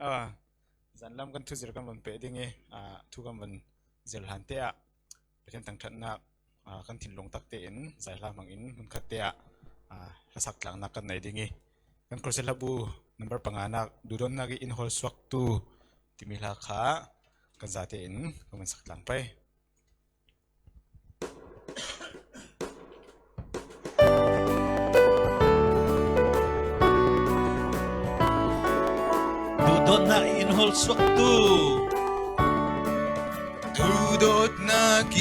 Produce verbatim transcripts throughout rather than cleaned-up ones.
Ah, zanlam kan thuzir kan van peh ding i, ah, thu kan van zir hlan te ah, Pathian thangṭhatna, ah, kan thinlung tak tein, zaihla hmangin hmun khat te ah, ah, hlasak tlakna kan nei ding i, kan Kolose hlabu number panganak, duhdawtnak i in hawlsuaktu timi hla kha kan zate in kan van sak tlang pei. Duhdawtnak i in hawlsuaktu. Duhdawtnak i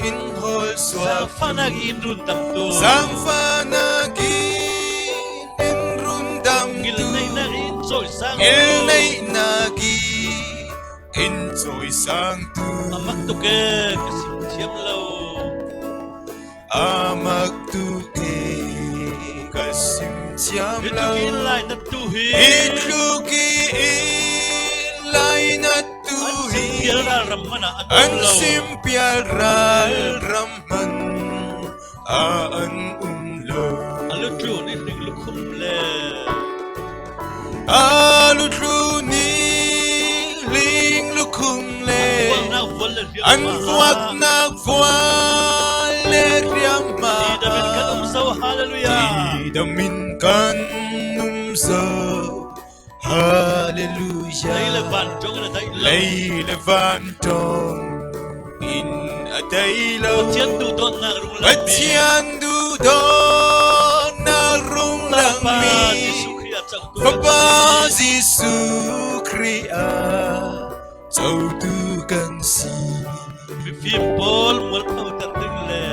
in hawlsuak. Zaangfahnak i in rundamtu. Zaangfahnak i in rundamtu. Ngilneihnak i in cawisangtu. Ngilneihnak i in cawisangtu. A mak tuk e, ka sim thiam lo. A mak tuk e, ka sim thiam lo. Hi tluk i in lainattu hi. Hi tluk i in lainattu hi. An sim pial ralram hmanh ah an um lo. An sim pial ralram hmanh ah an um lo. A lutlun i hring lukhum le. A lutlun i hring lukhum le. An vuaknak vual le hriamhma. An vuaknak vual le hriamhma. Tidamin kan um zo, hallelujah. Tidamin kan um zo. Hallelujah. Lei le van ṭawng in a daih lo. Lei le van ṭawng in a daih lo. Pathian duhdawtnak rung langmi. Pathian duhdawtnak rung langmi. Fapa Jesuh Khrih a cautu. Fapa Jesuh Khrih a cautu kan si. Mifim pawl mualphoter ding le.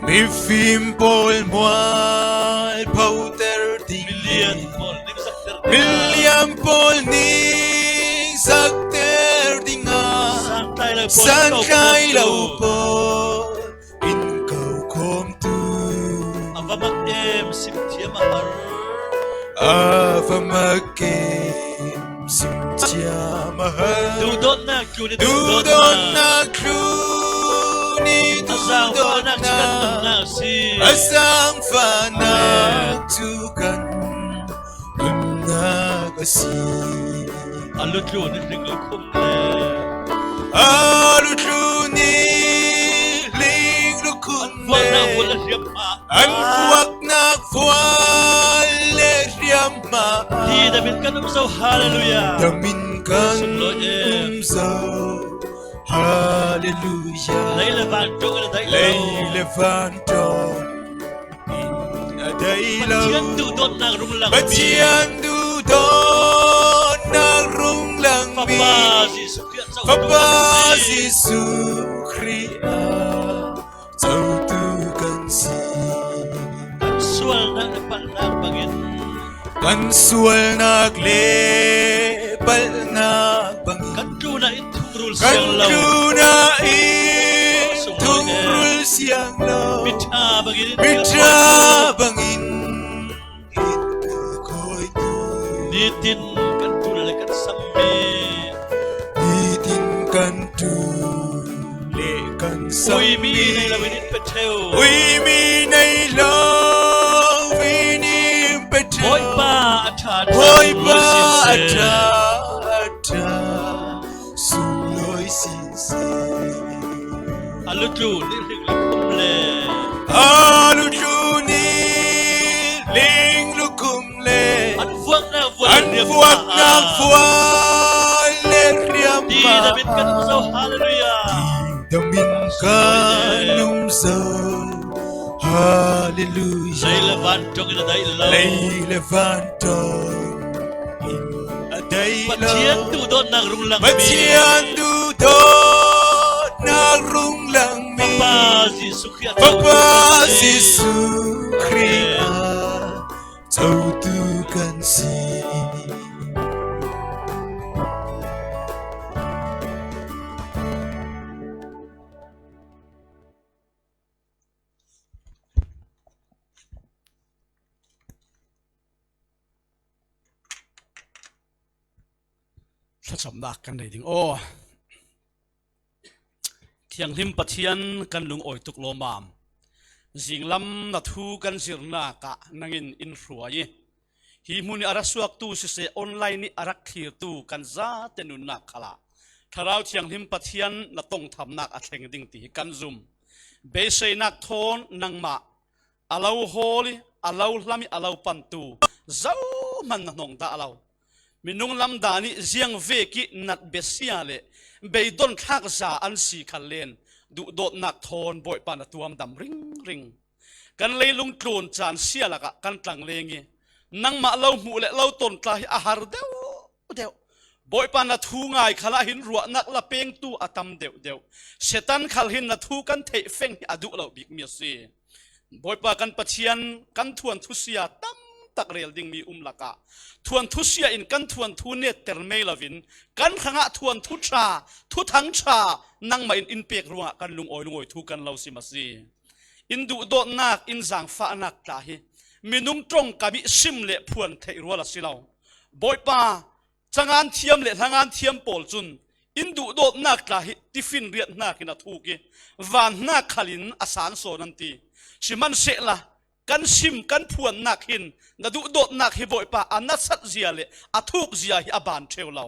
Mifim pawl mualphoter ding. Milian pawl ning zakter ding. Milian pawl ning zakter ding a. Santlai lo pawl. Santlai lo pawl. In ko khawmtu. A va mak em, sim thiam a har. A va mak em, sim thiam a har. Duhdawtnak tlun i duhdawtnak. Duhdawtnak tlun i duhdawtnak. A zaangfahnak cu kan nunnak a si. A zaangfahnak cu kan nunnak a si. A lutlun i hring lukhum le. A lutlun i hring lukhum le. An vuaknak vual le hriamhma. An vuaknak vual le hriamhma. Tidamin kan um zo, hallelujah. Tidamin kan um zo, hallelujah. Lei le van ṭawng in a daih lo. Lei le van ṭawng in a daih lo. Pathian duhdawtnak rung langmi. Pathian duhdawtnak rung langmi. Fapa Jesuh Khrih a cautu. Fapa Jesuh Khrih a cautu kan si. Kan sualnak le palhnak bangin. Kan sualnak le palhnak bangin. Kan tlunah in thungrul siang lo. Kan tlunah in thungrul siang lo. Miṭha bangin in. Miṭha bangin in kilkhawitu. Nitin kan ṭul le kan sammi. Nitin kan ṭul le kan sammi. Uimi nei lo in in pe ṭheu. Uimi nei lo in in pe ṭheu. Bawipa a ṭha ṭha. Bawipa a ṭha ṭha. Sunglawi siseh. A lutlun i hring lukhum le. A lutlun i hring lukhum le. An vuaknak vual le hriamhma. An vuaknak vual le hriamhma. Tidamin kan um zo, hallelujah. Tidamin kan um zo, hallelujah. Lei le van ṭawng in a daih lo. Lei le van ṭawng in a daih lo. Pathian duhdawtnak rung langmi. Pathian duhdawtnak rung langmi. Fapa Jesuh Khrih a cautu. Fapa Jesuh Khrih a Totu kan si. Thlacamnak kan nei ding aw. Thianghlim Pathian, kan lungawi tuk lawmam. Zinglam na thu kan zirnak ah nangin in hruai i, hi hmun i a ra suaktu siseh, online i a rak thlirtu kan zate nunnak khalah Thlarau Thianghlim Pathian na tongthamnak a thleng ding ti hi kan zum. Beiseinak thawn nangmah a lo hawl i, a lo hlam i, a lo pantu zohman na hnawng dah lo. Minung lam dan i ziang vek i nat besia le beidon thlak za an si khal len, duhdawtnak thawn Bawipa na tuamdam ringring. Kan leilung tlun caan sia lakah kan tlang leng i, nangmah lo hmuh le lo ton tla hi a har deuh deuh. Bawipa na thu ngai khalah hin ruahnak la pengtu a tam deuh deuh. Satan khal hin na thu kan theih feng hi a duh lo bikmi a si. Bawipa kan Pathian, kan thuanthu sia tam tak rel dingmi um lakah thuanthu sia in kan thuanthu netter mei loin, kan hrangah thuanthu ṭha, thuthang ṭha nangmah in in pek ruangah kan lungawi lungawi thu kan lo sim a si. In duhdawtnak, in zaangfahnak tla hi minung ṭongkam i sim le phuan theih rual a si lo. Bawipa, cangan thiam le hlangan thiam pawl cun in duhdawtnak tla hi tiffin riat hnakin a thuk i, van hnak khalin a sansawn an ti. Sihmanhsehlaw kan sim, kan phuannak hin na duhdawtnak hi Bawipa a nasat zia le a thuk zia hi a ban ṭheu lo.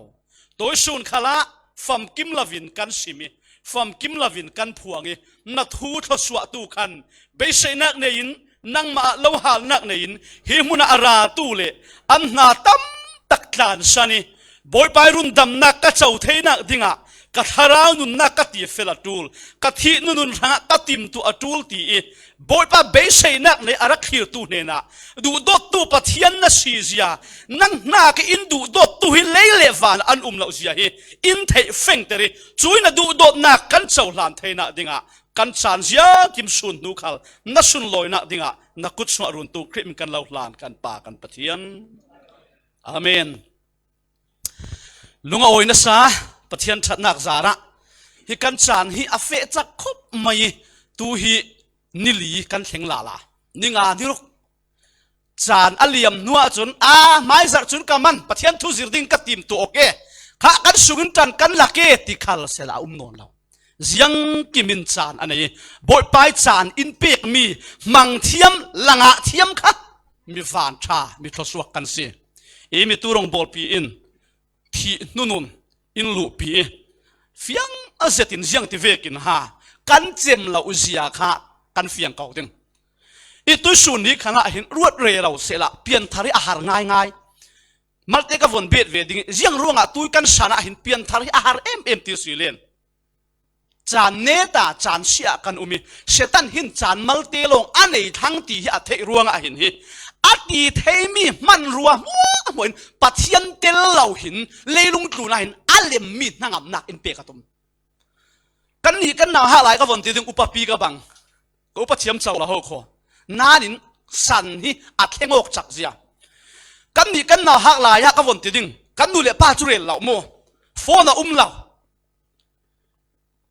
Tuisun khalah famkim loin kan sim i, famkim loin kan phuang i, na thu thluasuahtu khan beiseinak nei-in, nangmah ah lo halnak nei-in, hi hmunah a ratu le an hna tam tak tlansan i, Bawipa i rundamnak ka co theinak dingah ka thlarau nunnak ka tifel a ṭul, ka thih nunun hrangah ka timtuah a ṭul ti i, Bawipa beiseinak nei a rak thlirtu hnenah, duhdawttu Pathian na si zia, nang hnak in duhdawttu hi lei le van an um loh zia hi in theih fengter i, cuih na duhdawtnak kan cohlan theinak dingah kan caan ziangkim sun hnu khal na sunlawinak dingah na kut sungah runtu Khrih min kan lo hlan kan Pa kan Pathian. Amen. Lungawi nasa Pathian ṭhatnak zarah hi kan caan hi a feh cak khop mai i, tu hi ni li kan thleng lala, ni nga ni ruk caan a liam hnuah cun, a hmaizarh cun ka man, Pathian thu zir ding ka timtuah awk e, kha kan sungin ṭan kan lak e ti khal sela a um nawn lo. Ziangkim in caan a nei i, Bawipa i caan in pekmi hmang thiam, la ngah thiam kha mi vanṭha, mi thluasuak kan si. I mi tu rongbawlpi in thih hnunun in luhpi i, fiang a zetin ziang ti vekin ha, kan cem lo zia kha kan fiang ko ding. I tuisun ni khan ah hin ruat rero sehla pianthar i a har ngaingai. Malte ka von bet ve ding i, ziang ruangah tui kan san ah hin pianthar hi a har em em ti si len. Caan neta, caan sia kan um i, Satan hin caan malte lawng a nei thlang ti hi a theih ruangah hin hi a ti theimi hmanrua hmuahhmuah in Pathian tel lo hin leilung tlunah hin a lemmi hnangamnak in pek a tum. Kannih kan nauhak lai ka von ti ding, upapi ka bang, ka upa thiam co la ho khaw nanin san hi a thleng awk cak zia. Kannih kan nauhak lai ah ka von ti ding, kan nu le pa cu rel lo mu, phone a um lo.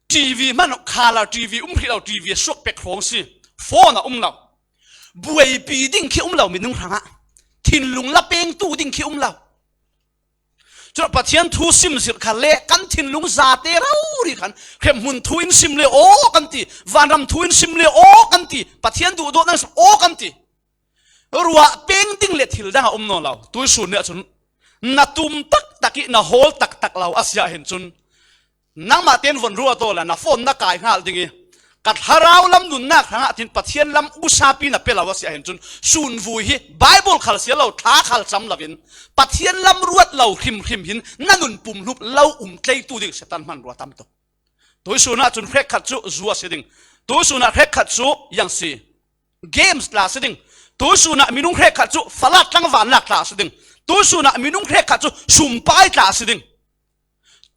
T V hman, colour T V um hrih lo, T V a suak pek hrawng si. Phone a um lo. Buaipi ding khi um lo minung hrangah. Thinlung la pengtu ding khi um lo. Cun Pathian thu sim zirh khan le kan thinlung zate rori khan hremhmun thu in sim le aw kan ti, vanram thu in sim le aw kan ti, Pathian duhdawtnak in sim aw kan ti. Ruah peng ding le thil dang a um nawn lo. Tuisun ni ahcun na tum taktak i na hawl taktak lo a si ahhin cun, nangmah ten von ruah taw la, na phone na kai hngal ding i, ka thlarau lam nunnak hrangah tin Pathian lam usapi na pe lo a si ahhin cun, sunvui hi Baibal khal si lo, thla khal cam loin Pathian lam ruat lo hrimhrim hin na nun pumhlup lo um tleitu ding Satan hmanrua tam tuk. Tuisun ahcun hrekkhat cu zu a si ding. Tuisun ah hrekkhat cu yang si. Games tla a si ding. Tuisun ah minung hrekkhat cu falat tlangvannak tla a si ding. Tuisun ah minung hrekkhat cu sumpai tla a si ding.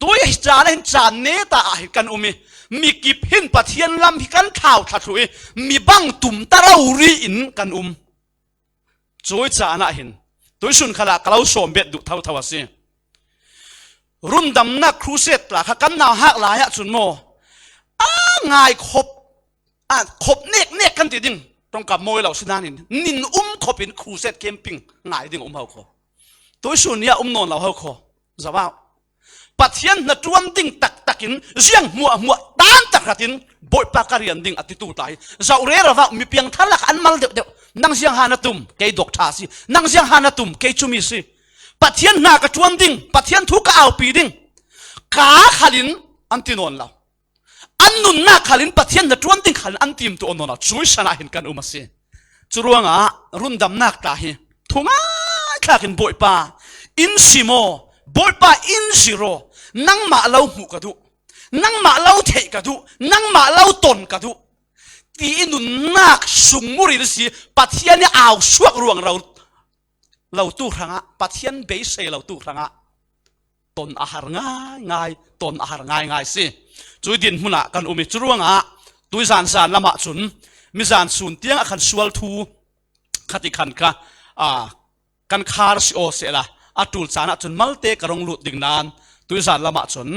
Tui hi caan ah hin caan neta ah hi kan um i, mikip hin Pathian lam hi kan thlau thla thlu i, mi bang tum ta rori in kan um. Cui caan ah hin tuisun khalah ka lo sawm bet duh thotho a si. Rundamnak crusade tla kha kan nauhak lai ah cun maw, a ngai khop, a khop nek nek kan ti ding, tongkam mawi lo si nain nin um khop in crusade camping ngai ding a um ho kho. Tuisun ni ah um nawn lo ho kho. Zoh ah, Pathian hnaṭuan ding taktakin ziang hmuahhmuah tan tak hratin Bawipa ka rian ding a titu tla hi zoh rero ah, mi piangthar lakah an mal deuhdeuh. Nang ziang ha na tum, kei doctor si. Nang ziang ha na tum, kei cumi si. Pathian hna ka ṭuan ding, Pathian thu ka aupi ding, ka khalin an ti nawn lo. An nunnak khalin, Pathian hnaṭuan ding khalin an timtuah nawn lo. Cui san ah hin kan um a si. Curuangah rundamnak tla hi thungai thlakin Bawipa in si maw, Bawipa in si raw, nangmah lo hmuh ka duh, nangmah lo theih ka duh, nangmah lo ton ka duh, ti i nunnak sungmuril si. Pathian i au suak ruang lo, lotu hrangah, Pathian beisei lotu hrangah ton a har ngaingai, ton a har ngaingai si. Cui dinhmun ah kan um i, curuangah tuizan zan lamah cun mizan sun tiang a khan sual thu khat i khan kha, a, kan khar si aw sehla, a ṭul caan ah cun malte ka rung lut ding nain tuizan lamah cun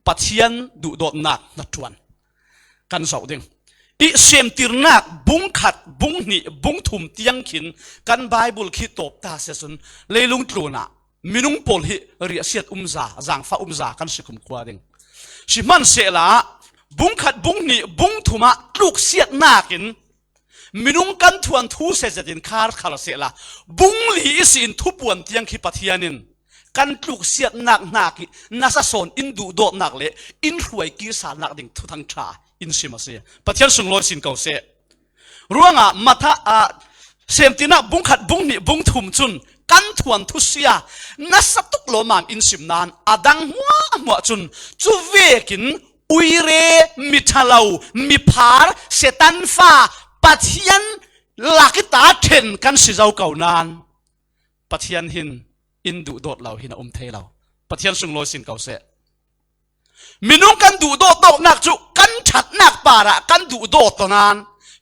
Pathian duhdawtnak hnaṭuan kan zoh ding. I Semtirnak bung khat, bung hnih, bung thum tiang khin kan Baibal khi tawp ta si ahcun leilung tlun ah minung pawl hi riahsiat umza, zangfah umza kan si khumkhua ding. Sihmanhsehla bung khat, bung hnih, bung thum ah tluksiatnak in minung kan thuanthu seh zetin khar khal sehla, bung li ihsin Thupuan tiang khi Pathian in kan tluksiatnak hnak i nasa sawn in duhdawtnak le in hruai kirsalnak ding thuthang ṭha in sim a si. Pathian sunglawi sin ko seh. Ruangah Matha, a, Semtirnak bung khat, bung hnih, bung thum cun kan thuanthu sia nasa tuk lawmmam in sim nain a dang hmuahhmuah cun cu vekin uire, miṭhalo, miphar, Satan fa, Pathian lak i ta ṭhen kan si zo ko nain Pathian hin in duhdawt lo hin a um thei lo. Pathian sunglawi sin ko seh. Minung kan duhdawt dawknak cu kan ṭhatnak parah kan duhdawt nain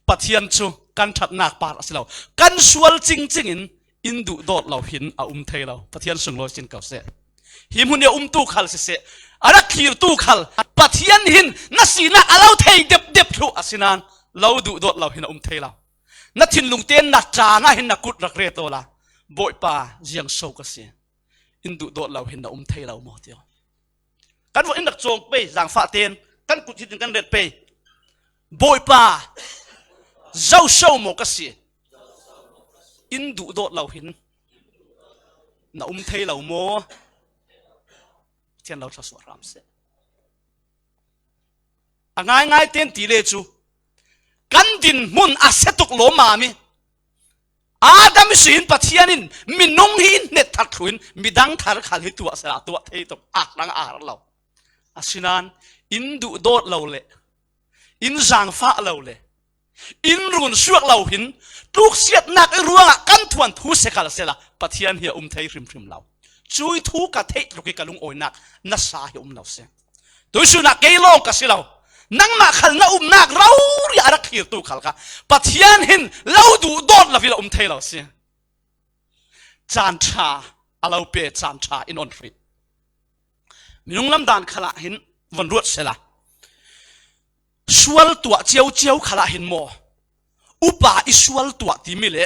Pathian cu kan ṭhatnak par a si lo. Kan sual cingcing in in duhdawt lo hin a um thei lo. Pathian sunglawi sin ko seh. Hi hmun i a umtu khal siseh, a rak thlirtu khal Pathian hin na sinak a lo thei depdep thluh a si nain lo duhdawt lo hin a um thei lo. Na thinlung tein na ṭang ah hin na kut rak ret awla, Bawipa, ziang so ka si, in duhdawt lo hin na um thei lo maw tiah kan vawh in rak cawng pei, zangfah tein kan kut hitin kan ret pei. Bawipa, zo so maw ka si, in duhdawt lo hin na um thei lo maw? Pathian lo thluasuah hram seh. A ngaingai tein ti le cu kan dinhmun a sia tuk lawmmam i, Adam ihsin Pathian in minung hi in hnetthar thluin midang thar khal hi tuah sehla tuah thei tuk a hrang a har lo. Asinain in duhdawt lo le in zangfah lo le in runsuak lo hin tluksiatnak i ruangah kan thuanthu si khal sehla Pathian hi a um thei hrimhrim lo. Cui thu ka theih tluk i ka lungawinak nasa hi um lo si. Tuisun ah kei lawng ka si lo, nangmah khal na umnak rori a rak thlirtu khal kha Pathian hin lo duhdawt lo hi lo um thei lo si. Caan ṭha a lo pe, caan ṭha in on hrih. Minung lamdan khalah hin von ruat sehla, sual tuah cio cio khalah hin maw, upa i sual tuah timi le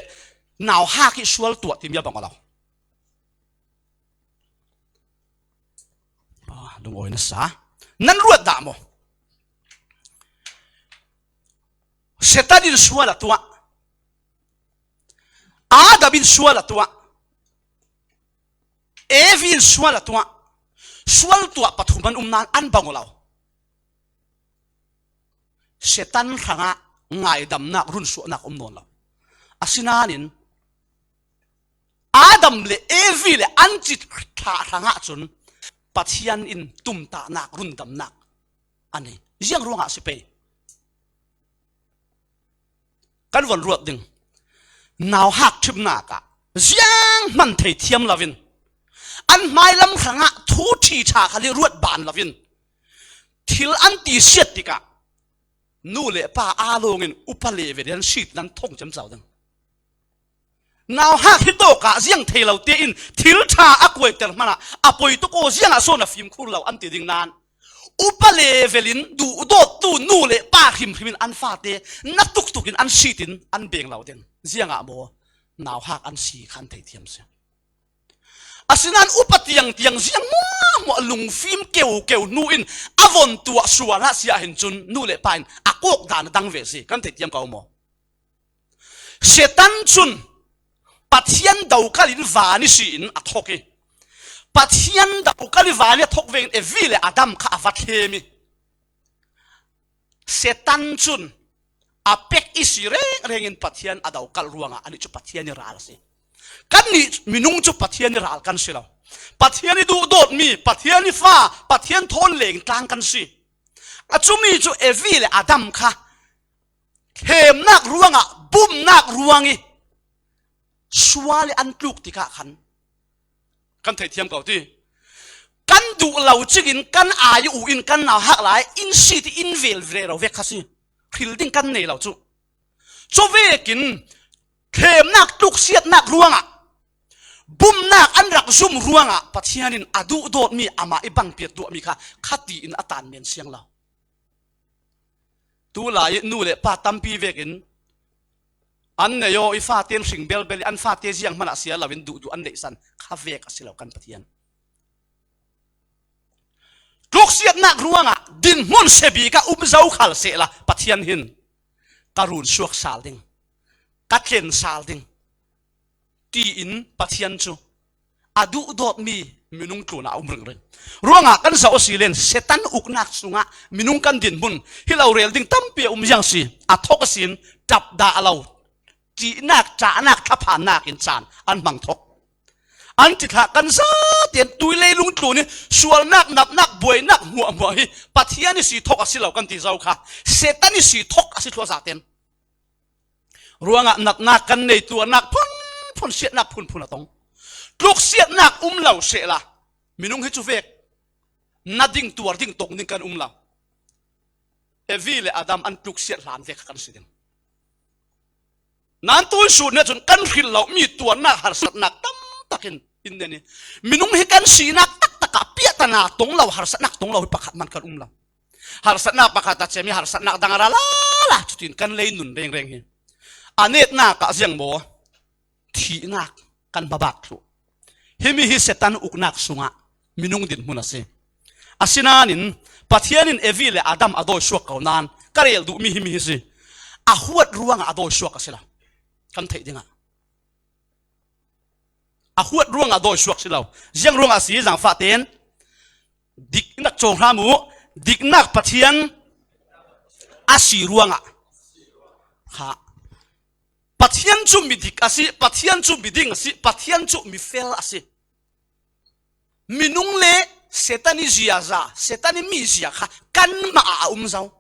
nauhak i sual tuah timi a bang aw lo. Ah, lungawi nasa. Nan ruat dah maw? Satan in sual a tuah. Adam in sual a tuah. Evi in sual a tuah. Sual tuah pathum an um nain an bang aw lo. Satan hrangah ngaidamnak, runsuahnak um nawn lo. Asinain Adam le Evi le an cit thlah hrangah cun Pathian in tumtahnak, rundamnak a nei. Ziang ruangah si pei? Kan von ruat ding. Nauhak ṭhimnak ah ziang hman thei thiam loin an hmailam hrangah thu ṭhi ṭha khal hi ruat ban loin thil an ti siat tikah nu le pa aa lawngin upa le ve an si ti nan thong ciamco ding. Nauhak hi tawkah ziang thei lote in thil ṭha a kuaiter hmanah a poi tuk aw, ziangah sawn a fimkhur lo an ti ding nan, upa level in duhdawttu nu le pa hrimhrim in an fate na tuktuk in an sitin an beng lo ding. Ziangah maw nauhak an si kha an theithiam si. Asinan upa tiangtiang ziang muahmuah lungfim keukeu nu in a von tuah sual a si ah hin cun nu le pa in a kawk dan a dang ve si kan theithiam ko maw? Satan cun Pathian dokal in van i si in a thok i, Pathian dokal i van i a thok vengin Evi le Adam kha a va thlem i, Satan cun a pek i si rengrengin Pathian a dokal ruangah anih cu Pathian i ral a si. Kannih minung cu Pathian i ral kan si lo. Pathian i duhdawtmi, Pathian i fa, Pathian thawn lengtlang kan si. A cumi cu Evi le Adam kha thlemnak ruangah bumnak ruang i sual i an tluk tikah khan kan theithiam ko ti. Kan duh lo cingin kan ai uh in kan nauhak lai in si ti in vel rero vek kha si. Hril ding kan nei lo cu. Cuvekin thlemnak tluksiatnak ruangah bumnak an rak zum ruangah Pathian in a duhdawtmi amah i bangpiat tuahmi kha khati in a tan men siang lo. Tulai i nu le pa tampi vekin an nei aw, i fate in hring belbel i an fate ziang hmanah sia loin duhduh an neihsan kha vek a si lo kan Pathian. Tluksiatnak ruangah dinhmun sebik ah um zo khal sehla Pathian hin ka run suak sal ding, ka tlen sal ding, tiin Pathian cu a duhdawtmi minung tlunah a um ringring. Ruangah kan zoh a si len Satan uknak sungah minung kan dinhmun hi lo rel ding tampi a um ziang si, a thok a sin, ṭap dah lo, ṭihnak, ṭahnak, thlaphannak in caan an hmang thok. An tithlah kan zate in tui leilung tlun i sualnak, natnak, buainak hmuahhmuah hi Pathian i si thok a si lo kan ti zo kha, Satan i si thok a si thluah zate in. Ruangah natnak kan nei, tuarnak phunphun, siatnak phunphun a tong. Tluksiatnak um lo sehla minung hi cu vek na ding, tuar ding, tong ding kan um lo. Evi le Adam an tluksiat hlan vek kan si ding. Nan tuin sut nih cun kan hril lomi tuarnak, harsatnak tam takin in nen i minung hi kan sinak taktak ah piahtana tong lo, harsatnak tong lo hi pakhat man kan um lo. Harsatnak pakhat a cemi harsatnak dang a ra lala cutin kan lei nun rengreng hi. A netnak ah ziang maw? Thihnak kan hmabak thluh. Himi hi Satan uknak sungah minung dinhmun a si. Asinain Pathian in Evi le Adam a dawisuak ko nan ka rel duhmi himi hi si. A huat ruangah a dawisuak a si lo. Kan theih dingah a huat ruangah a dawisuak si lo. Ziang ruangah a si, zangfah tein diknak cawng hram uh, diknak Pathian a si ruangah kha. Pathian cu mi dik a si, Pathian cu mi ding a si, Pathian cu mi fel a si. Minung le Satan i ziaza, Satan i mizia kha kanmah ah a um zo.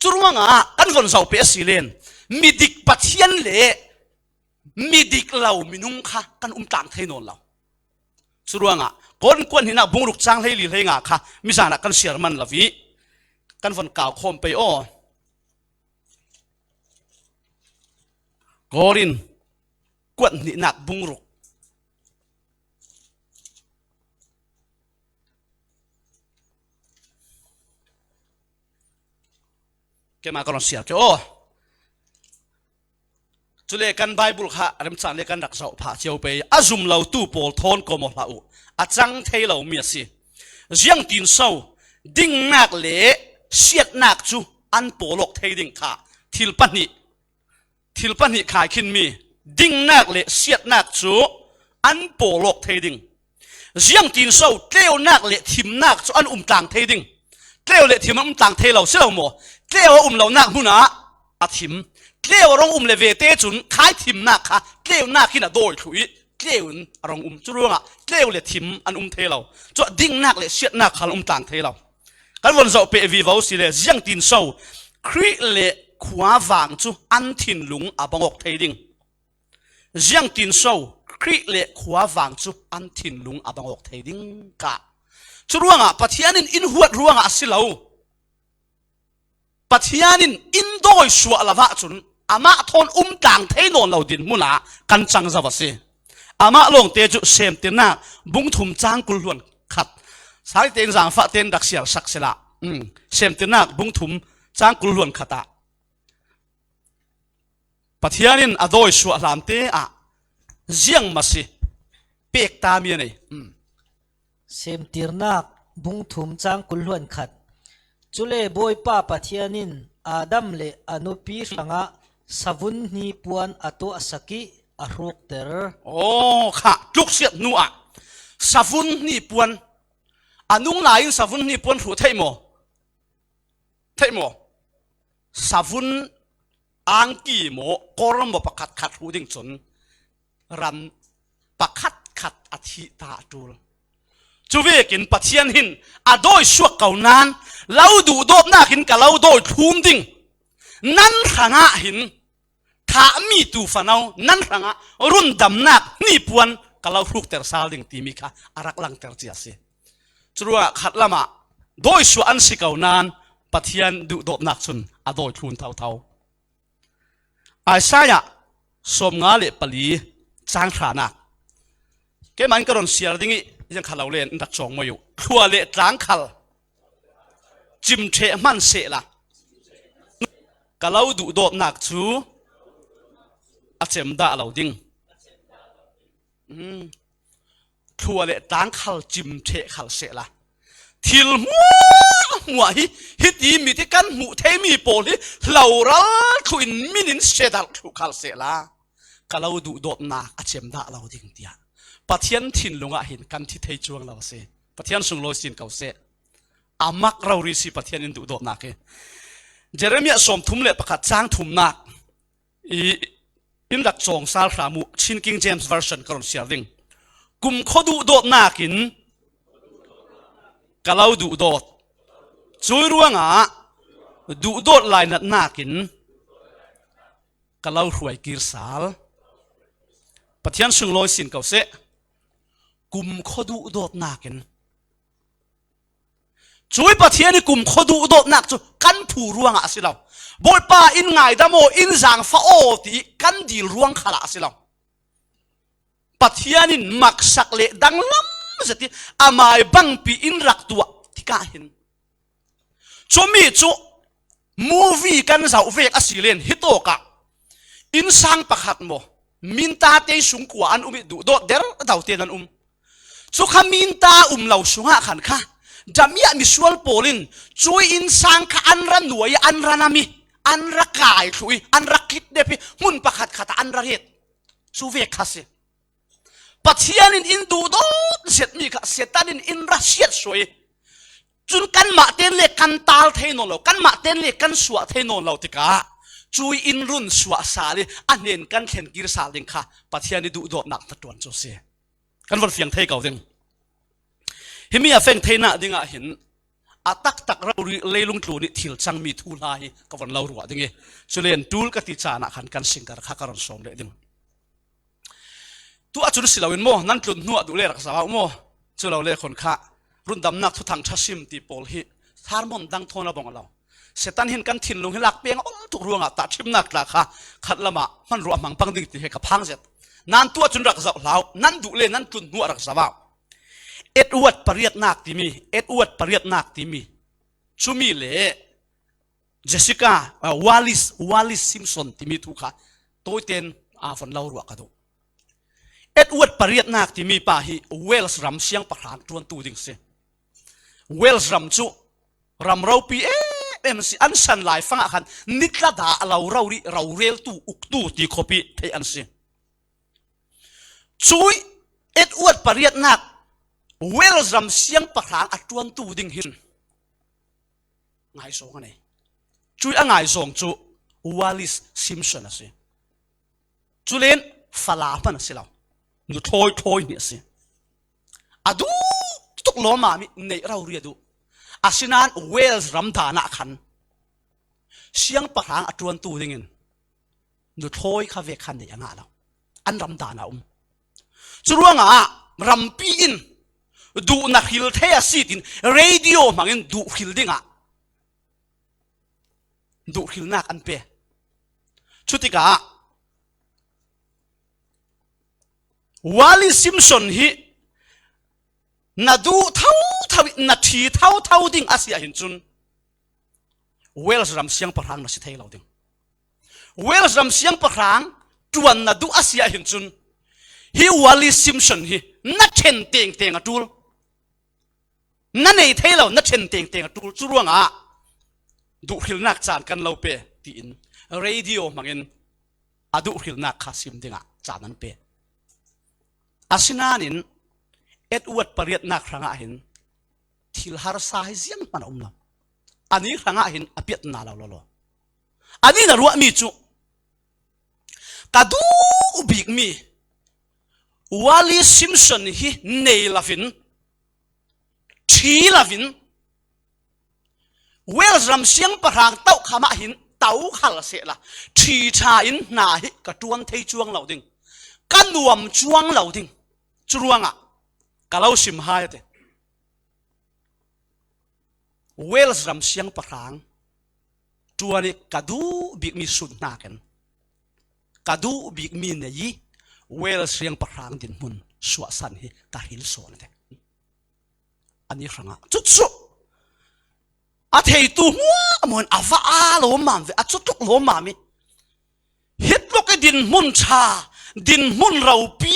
Curuangah kan von zoh peh a si len, mi dik Pathian le mi dik lo minung kha kan um tlang thei nawn lo. Curuangah Korin kuat hnihnak bungruk cang hleili hleinga kha mizan ah kan siar man lo i kan von kau khawm pei aw. Korin kuat hnihnak bungruk. Keimah ka rawn siar kio aw. Cule kan Bible kha remcang le kan rak zoh phah cio pei. A zum lotu pawl thawn kawm aw hlah uh. A cang thei lomi a si. Ziangtin so dingnak le siatnak cu an pawlawk thei ding kha thil pahnih, thil pahnih khaikhinmi dingnak le siatnak cu an pawlawk thei ding. Ziangtin so tleunak le thimnak cu an um tlang thei ding. Tleu le thim an um tlang thei lo si lo maw? Tleu a um lonak hmunah a thim. Tleu a rong um le vete cun khai thimnak kha tleunak hin a dawi thluh i tleu in a rong um. Curuangah tleu le thim an um thei lo. Cu dingnak le siatnak kha an um tlang thei lo. Kan von zoh peh vivo si le, ziangtin so Khrih le khuavang cu an thinlung a bangawk thei ding. Ziangtin so Khrih le khuavang cu an thinlung a bangawk thei ding kha. Curuangah Pathian in in huat ruangah a si lo. Pathian in in dawi suah lo ahcun Amah thawn um tlang thei nawn lo dinhmunah kan cang zo a si. Amah lawngte cu Semtirnak bung thum cang kul hluan khat. Sangte in zangfahte in rak siar sak sila. Um, Semtirnak bung thum cang kul hluan khat ah Pathian in a dawi suah hlamte ah ziang masi pek ta mi a nei. Um. Semtirnak bung thum cang kul hluan khat. Cule Bawipa Pathian in Adam le a nupi hrangah savun hni puan a tuahsak ih a hrukter. Aw, kha, tluksiat hnu ah savun hni puan, a nung lai in savun hni puan hruh theih maw? Theih maw? Savun angki maw, kor maw pakhat khat hruh ding cun ram pakhat khat a thih ta a ṭul. Cuvekin Pathian hin a dawi suak ko nain lo duhdawtnak in ka lo dawi thlum ding, nan hrangah hin thahmi tu fano nan hrangah rundamnak hnipuan ka lo hrukter sal ding timi kha a rak langter cia a si. Curuangah khat lamah dawi suah an si ko nain Pathian duhdawtnak cun a dawi thlun thotho. Isaiah sawmnga le pali cang hranak. Keimah in ka ron siar ding ih, ziang kha lo le in rak cawng mai uh. Thlua le tlang khal cim ṭheh hman sehla ka lo duhdawtnak cu a cem dah lo ding. Um. Thlua le tlang khal cim ṭheh khal sehla thil hmuahhmuah hi, hiti mit hi kan hmuh theimi pawl hi hloral thluh in min in sedarh thluh khal sehla ka lo duhdawtnak a cem dah lo ding, tiah Pathian thinlung ah hin kan thi thei cuang lo a si. Pathian sunglawi sin ko seh. A mak rori si Pathian in duhdawtnak hi. Jeremiah sawmthum le pakhat cang thumnak ih in rak cawng sal hram uh, Chin King James Version ka ron siar ding. Kumkhua duhdawtnak in ka lo duhdawt. Cuih ruangah duhdawt lainatnak in ka lo hruai kir sal. Pathian sunglawi sin ko seh. Kumkhua duhdawtnak in. Cuih Pathian ih kumkhua duhdawtnak cu kan phu ruangah a si lo. Bawipa in ngaidam aw, in zaangfah aw, tiih kan dil ruang khalah a si lo. Pathian in maksak le danglam zet ih amai bangpi in rak tuah tikah hin, cumi cu movie kan zoh vek a si len hitawkah innsang pakhat maw, mintate sungkua an um ih duhdawt derdo tein an um. Cu kha minta um lo sungah khan kha damiah misual pawl in cuih innsang kha an ra nuai ih an ra nam ih an ra kai thluh ih an ra kidnap ih hmun pakhat khat ah an ra ret. Cu vek kha si. Pathian in in duhdawt zetmi kha Satan in in ra siatsuah ih, cun kanmah ten le kan tal thei nawn lo, kanmah ten le kan suah thei nawn lo tikah cuih in run suah sal ih a hnen kan thlen kir sal ding kha Pathian ih duhdawtnak hnaṭuan cu a si. Kan von fiang thei ko ding. Himi a feng theinak dingah hin a taktak rori leilung tlun ih thil cangmi thuhla hi ka von lo ruah ding ih, culen ṭul ka ti caan ah khan kan singkar kha ka ron sawm leh ding. Tu ahcun si loin maw, nan tlun hnu ah duh le rak zoh maw? Cu lo le khon kha rundamnak thuthang ṭha sim ti pawl hi sermon dang thawn a bang lo. Satan hin kan thinlung hi lak peng a ol tuk ruangah tahṭhimnak tla kha khat lamah hmanruah hmang pang ding ti he ka phang zet. Nan tu ahcun rak zoh hlah uh, nan duh le nan tlun hnu ah rak zoh uh. Edward pariatnak timi, Edward pariatnak timi, cumi le Jessica, ah, Wallis, Wallis Simpson timi thu kha tawiten aa von lo ruah ka duh. Edward pariatnak timi pa hi Wales ram siangpahrang ṭuantu ding si. Wales ram cu ram ropi em em si, an san laifang ah khan nitla dah lo rori roreltu uktu ti khawpi theih an si. Cuih Edward pariatnak Wales ram siangpahrang a ṭuantu ding hin ngaizawng a nei. Cuih a ngaizawng cu Wallis Simpson a si. Culen fala hman a si lo. Nu thawi thawi hnih a si. A duh tuk lawmam ih neih rori a duh. Asinain Wales ram dan ah khan siangpahrang a ṭuantu dingin nu thawi kha vek khan neih a ngah lo. An ram dan a um. Curuangah rampi in duh na hril thei a si tin radio hmangin duh hril dingah duh hrilnak an pe. Chutikah Wally Simpson hi na duh thotho, na ṭhi thotho ding a si ahhin cun Wales ram siangpahrang na si thei lo ding. Wales ram siangpahrang ṭuan na duh a si ahhin cun hi Wally Simpson hi na ṭhen tengteng a ṭul. Na nei thei lo, na ṭhen tengteng a ṭul. Cu ruangah duhhrilnak caan kan lo pe tiin radio hmangin a duhhrilnak kha sim dingah caan an pe. Asinain Edward pariatnak hrangah hin thil harsa hi zianghman a um lo. Ani hrangah hin a piatna lo lo lo. Ani na ruahmi cu ka duh bikmi Wally Simpson hi nei lovin, ṭhi lovin, Wales ram siangpahrang tokham ah hin to khal sehla, ṭhi ṭha in hna hi ka ṭuan thei cuang lo ding, ka nuam cuang lo ding. Cu ruangah ka lo sim hai a ti. Wales ram siangpahrang ṭuan i ka duh bikmi sun hna ken, ka duh bikmi nei i Wales siangpahrang dinhmun suahsan hi ka hril sawn a ti. Ani hrangah cucu a theitu hmuahhmuah in a va aa lawmmam ve, a cutluk lawmmam i hi tluk i dinhmun ṭha, dinhmun ropi,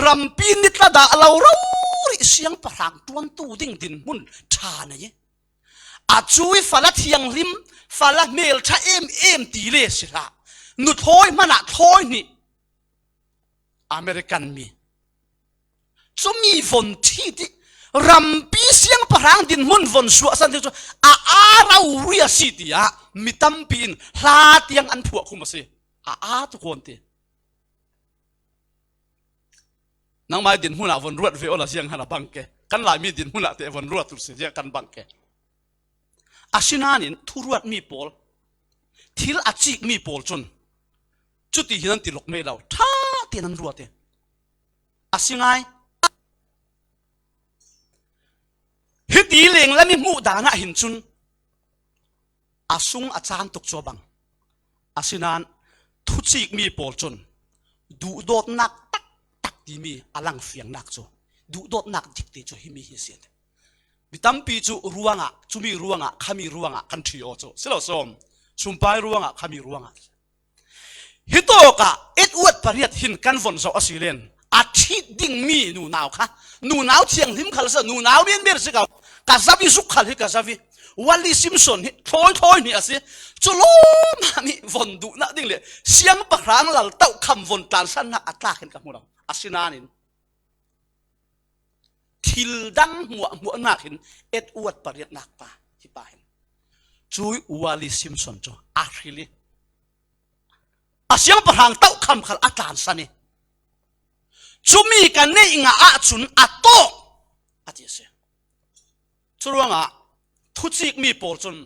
rampi ni tla dah lo rori siangpahrang ṭuantu ding dinhmun ṭha nei i a cu i fala thianghlim, fala hmelṭha em em ti le si hlah, nu thlawi hmanah thlawi hnih American mi. Cumi von ṭhit i rampi siangpahrang dinhmun von suahsan ti cu a aa rori a si tiah mi tampi in hla tiang an phuah khum a si. A aa tuk awn ti. Nangmah i dinhmun ah von ruat ve awla ziang hal a bang ke. Kan Laimi dinhmun ah teh von ruat tuk si ziang kan bang ke. Asinain thuruatmi pawl, thil a cikmi pawl cun cuti hi nan ti lawk mei lo, ṭha tein nan ruat i a si ngai. Hiti lenglam i hmuh dan ah hin cun a sung a caan tuk cu a bang. Asinain thucikmi pawl cun duhdawtnak taktak timi a langfiangnak cu, duhdawtnak dik ti cu himi hi a si. Mi tampi cu ruangah, cumi ruangah, khami ruangah kan ṭhi aw cu si lo sawm. Sumpai ruangah, khami ruangah. Hitawkah Edward pariat hin kan von zoh a si len a ṭhit dingmi nunau kha, nunau thianghlim khal a si, nunau menmen a si ko, ka zami zuk khal hi ka zami Wally Simpson hi thlawi thlawi hnih a si. Cu lawmam i von duhnak ding le siangpahrang lal tokham von tlansannak a tlak hin ka hmu lo. Asinain thil dang hmuahhmuahnak hin Edward pariatnak pa hi pa hin cui Wally Simpson cu a hril i a siangpahrang tokham khal a tlansan i cumi ka neih ngah ahcun a tawk a ti a si. Cu ruangah thucikmi pawl cun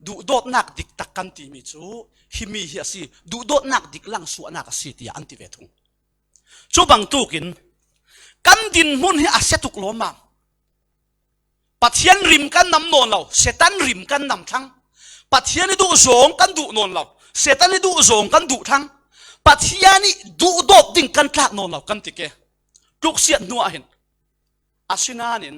duhdawtnak diktak kan timi cu himi hi a si, duhdawtnak diklang suahnak a si tiah an ti ve thung. Cu bangtukin kan dinhmun hi a sia tuk lawmmam. Pathian rim kan nam nawn lo, Satan rim kan nam thlang. Pathian i duh zong kan duh nawn lo, Satan i duh zong kan duh thlang. Pathian i duhdawt ding kan tlak nawn lo kan ti ke. Tluksiat hnu ah hin, asinain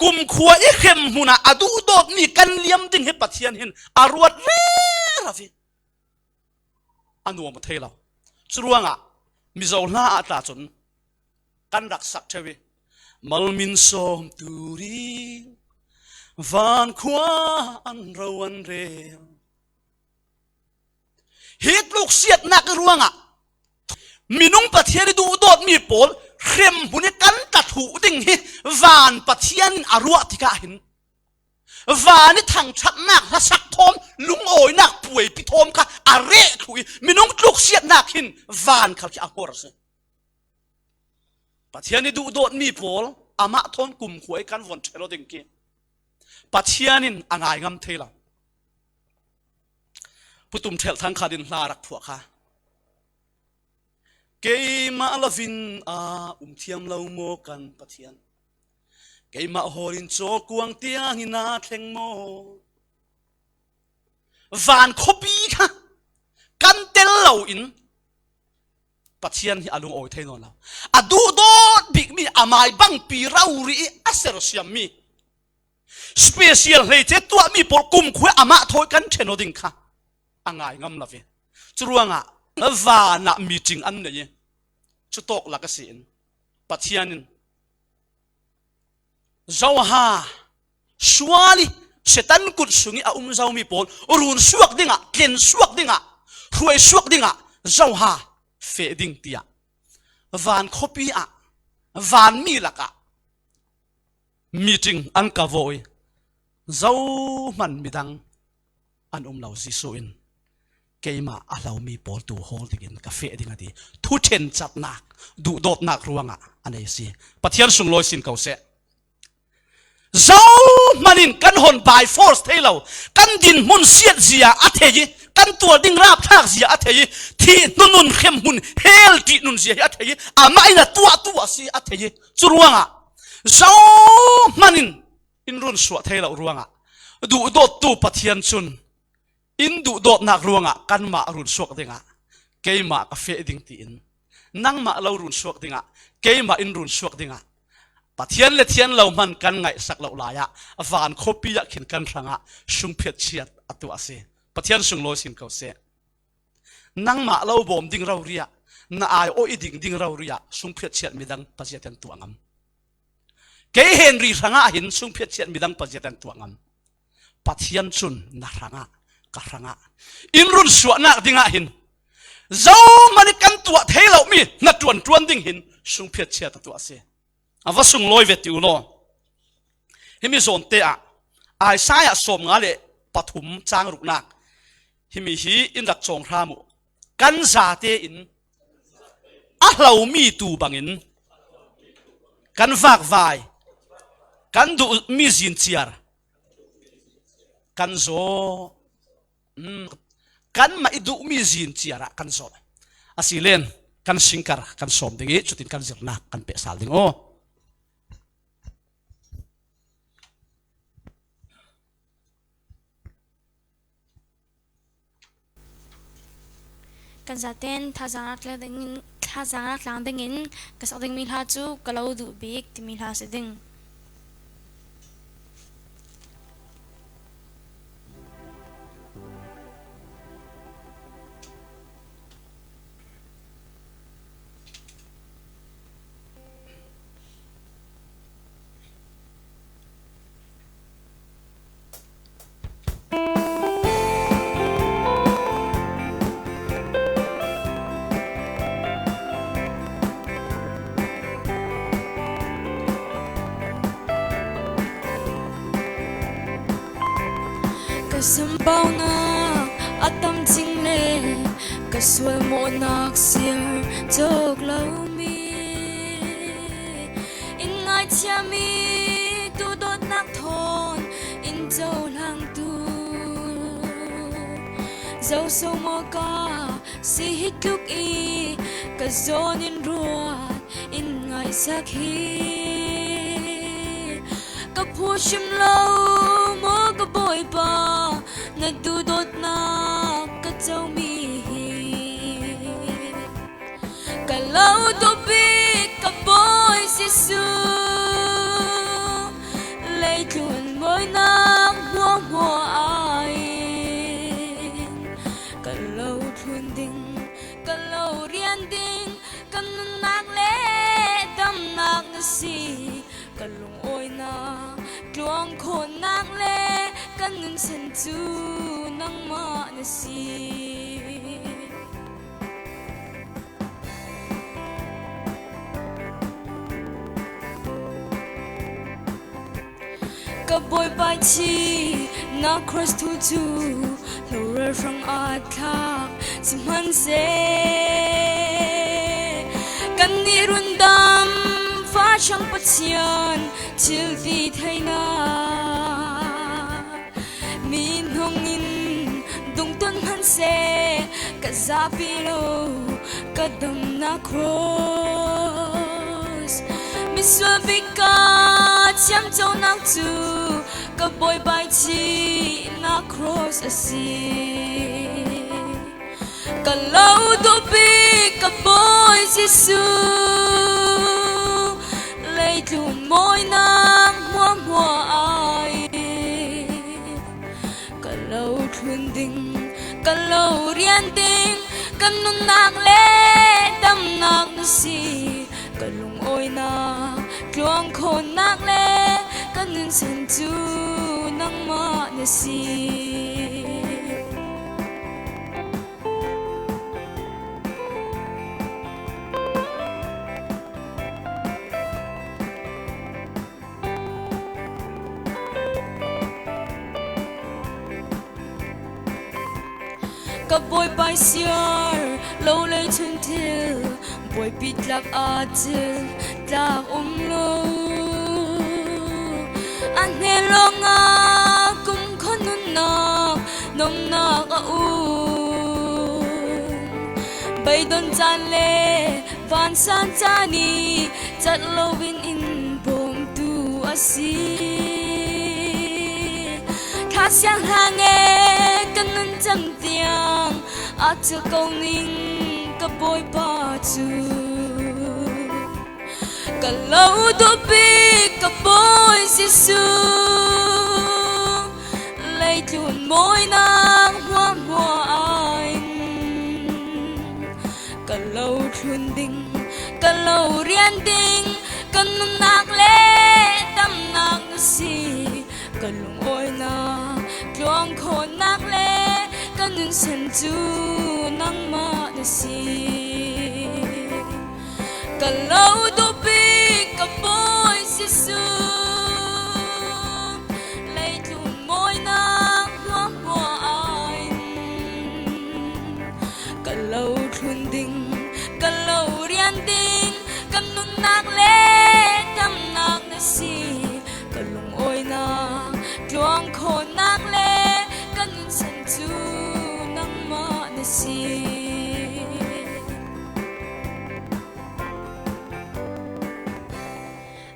kumkhua i hremhmun ah a duhdawtmi kan liam ding hi Pathian hin a ruat rero i a nuam a thei lo. Cu ruangah Mizo hla ah tla cun kan rak sak ṭheu i, malmin sawm tu ding van khua an ro an rel. Hi tluksiatnak i ruangah minung Pathian i duhdawtmi pawl hremhmun i kan tla thluh ding hi van Pathian in a ruah tikah hin van i thangṭhatnak hlasak thawm, lungawinak puaipi thawm kha a reh thluh i minung tluksiatnak hin van khal khi a hmuar a si. Pathian i duhdawtmi pawl amah thawn kumkhua i kan von ṭhel aw ding khi Pathian in a ngai ngam thei lo. Pu Tum Ṭhelh Thang kha din hla rak phuah kha. Keimah lovin a um thiam lo maw kan Pathian? Keimah hawl in cawkuang tiang in a thleng maw? Van khuapi kha kan tel lo in Pathian hi a lungawi thei nawn lo. A duhdawt bik mi, a mai bangpi rori i a sersiam mi, special hleice tuah mi pawl kumkhua amah thawi kan ṭhen aw ding kha a ngai ngam lo ve. Curuangah vanah meeting an nei i, cutawk lak a si in Pathian in Zoha sual i Satan kut sung i a um zo mi pawl runsuak dingah, tlensuak dingah, hruaisuak dingah Zoha feh ding tiah van khuapi ah, van mi lakah meeting an ka vawi. Zohman midang an um lo, Jesuh in keimah a hlo mi pawl tu hawl dingin ka feh ding a ti. Thu ṭhenchatnak, duhdawtnak ruangah a nei si. Pathian sunglawi sin ko seh. Zohman in kan hon by force thei lo, kan dinhmun siatzia a thei i, kan tual ding rapthlakzia a thei i, thih hnunun hremhmun hel ṭihnunzia hi a thei i, amah in a tuahtu a si a thei i. Curuangah Zohman in in runsuah thei lo ruangah duhdawttu Pathian cun in duhdawtnak ruangah kanmah runsuak dingah keimah ka feh ding tiin, nangmah lo runsuak dingah keimah in runsuak dingah Pathian le thian lo hman kan ngaihsak loh lai-ah van khuapi ah khin kan hrangah sungphiatchiat a tuah a si. Pathian sunglawi sin ko seh. Nangmah lo bawm ding rori ah, na aiawh i ding ding rori ah sungphiatchiat midang paziat in tuah ngam? Kei Henry hrangah hin sungphiatchiat midang paziat in tuah ngam? Pathian cun na hrangah, ka hrangah, in runsuahnak dingah hin Zohman i kan tuah thei lomi hna ṭuanṭuan ding hin sungphiatchiat a tuah a si. A va sunglawi ve ti u law. Himi zawnte ah Isaiah sawmnga le pathum cang ruknak himi hi in rak cawng hram uh. Kan zate in a hlomi tu bangin kan vakvai, kan duhmi zinciar kan zaw. Um, kanmah i duhmi zinciar ah kan zaw. A si len kan singkar kan sawm ding i, cutin kan zirnak kan pehsal ding aw. Kan zaten thazaang tlang dingin, thazaang tlang dingin ka sak dingmi hla cu ka lo duh bik timi hla si ding. Ka sambaunak a tam cing le ka sualmawhnak siar cawk lomi in ngaithiami duhdawtnak thawn in cohlang tu. Zoso maw ka si hi tluk i ka zawn in ruat in ngaihsak hi. Ka phu hrim lo maw ka Bawipa, na duhdawtnak ka comi hi. Ka lo dawh bik ka Bawi Jesuh, leitlun buainak hmuahhmuah ah in ka lo thlun ding, ka lo rian ding, ka nunnak le damnak na si. Ka lungawinak, tluang khawnnak le ka nunsan cu nangmah na si. Ka Bawipa thihnak cross thu cu hloral hrang a thlak sihmanhsehlaw, kannih rundam fa hrang Pathian thil ti theinak mi hnongin dungtunh hmanhsehlaw, ka zahpi lo ka damnak cross, misual bik ka thiamconak cu ka Bawipa thihnak cross a si. Ka lo duh bik ka Bawi Jesu, leitlun mawinak hmuahhmuah ai. Ka lo thlun ding, ka lo rian ding, ka nunnak le damnak na si. Ka lungawinak, tluangkhawnnak le ka nunsan cu nangmah na si. Ka Bawipa i siar lo lei chun thil, Bawipi tlak ah cil tlak um lo. A hnen lawngah kumkhua nunnak, nomnak a um. Beidon caan le vansan caan i cat loin in bawmtu a si. Thla siangthlang e, ka nun cang tiang a cil ko ning ka Bawipa cu. Ka lo duh bik ka Bawi Jesu, leitlun mawinak hmuahhmuah ah in. Ka lo thlun ding, ka lo rian ding, ka nunnak le damnak na si. Ka lungawinak, tluangkhawnnak le ka nunsan cu nangmah na si. Ka lo duh bik ka Bawi Jesu, leitlun mawinak hmuahhmuah ah in. Ka lo thlun ding, ka lo rian ding, ka nunnak le damnak na si. Ka lungawinak, tluangkhawnnak le ka nunsan cu nangmah na si.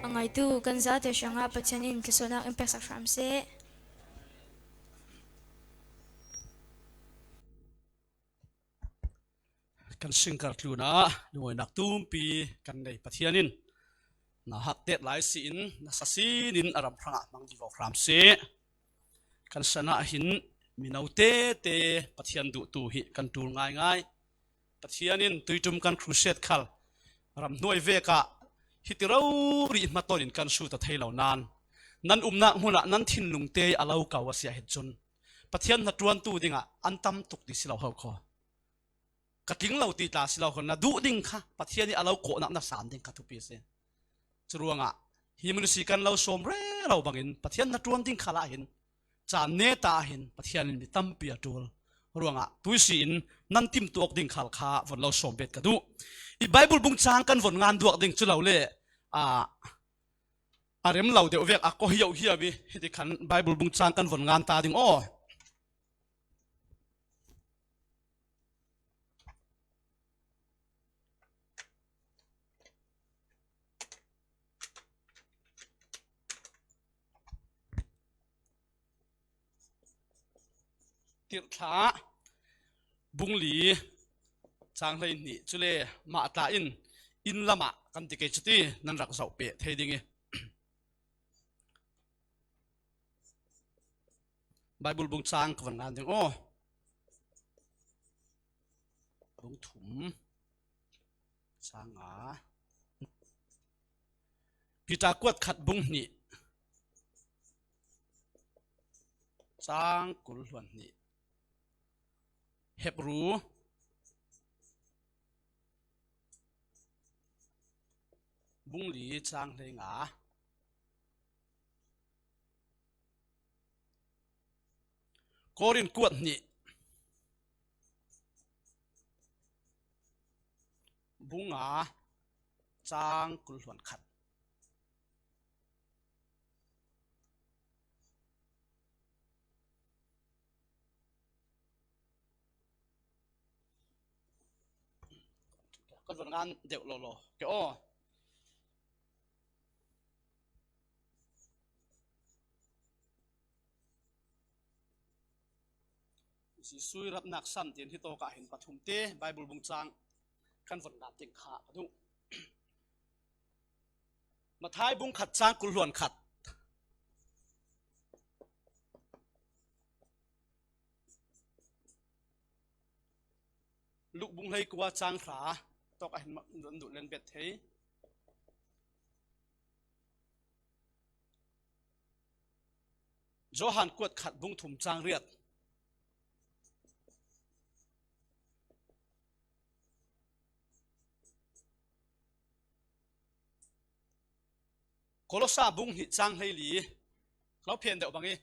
A ngaitu kan zate hrangah Pathian in thlawsuahnak in peksak hram seh. Kan singkar tlunah lungawinak tumpi kan nei Pathian in na hak tet lai si in, na sasin in a ram hrangah hmang vivo hram seh. Kan san ah hin mino tete Pathian duhtu hi kan ṭul ngaingai. Pathian in tuiṭum kan crusade khal ram hnuai vek ah hiti rori hmatawn in kan sut a thei lo nain, nan umnak hmun ah nan thinlung te a lo ko a si ah hin cun Pathian hnaṭuantu dingah an tam tuk ti si lo ho kho. Ka tling lo ti tla si lo kho, na duh ding kha Pathian i a lo kawhnak na san ding kha thupi a si. Curuangah hi hmun si kan lo sawm rero bangin Pathian hnaṭuan ding khal ah hin caan neta ah hin Pathian in mi tampi a ṭul ruangah tuihsi in nan timtuak ding khal kha von lo sawm bet ka duh. I Bible bung cang kan von ngan duak ding cu lo le, aa, a rem lo deuh vek a ko hio hiam i hiti khan Bible bung cang kan von ngan ta ding aw. Tirhthlah bung li cang hleihnih cule mah tla in inn lamah kan ti kei cuti nan rak zoh peh thei ding i. Bible bung cang ka van ngan ding aw. Bung thum cang nga. Peter kuat khat bung hnih cang kul hluan hnih. Hebru bung li cang hlei nga. Korin kuat hnih bung nga cang kul hluan khat. Kan van ngan deuh lo lo ke aw. Jesuh i ratnak san tin hi tawkah hin pathum te Bible bung chang kan von ngat ding kha ka duh. Mathai bung khat chang kul hluan khat. Luk bung hleikua chang hra tawkah hin ma-, duh len bet thei. Johan kuat khat bung thum chang riat. Kolosa bung hnih chang hleili. Lo phen deuh bang i.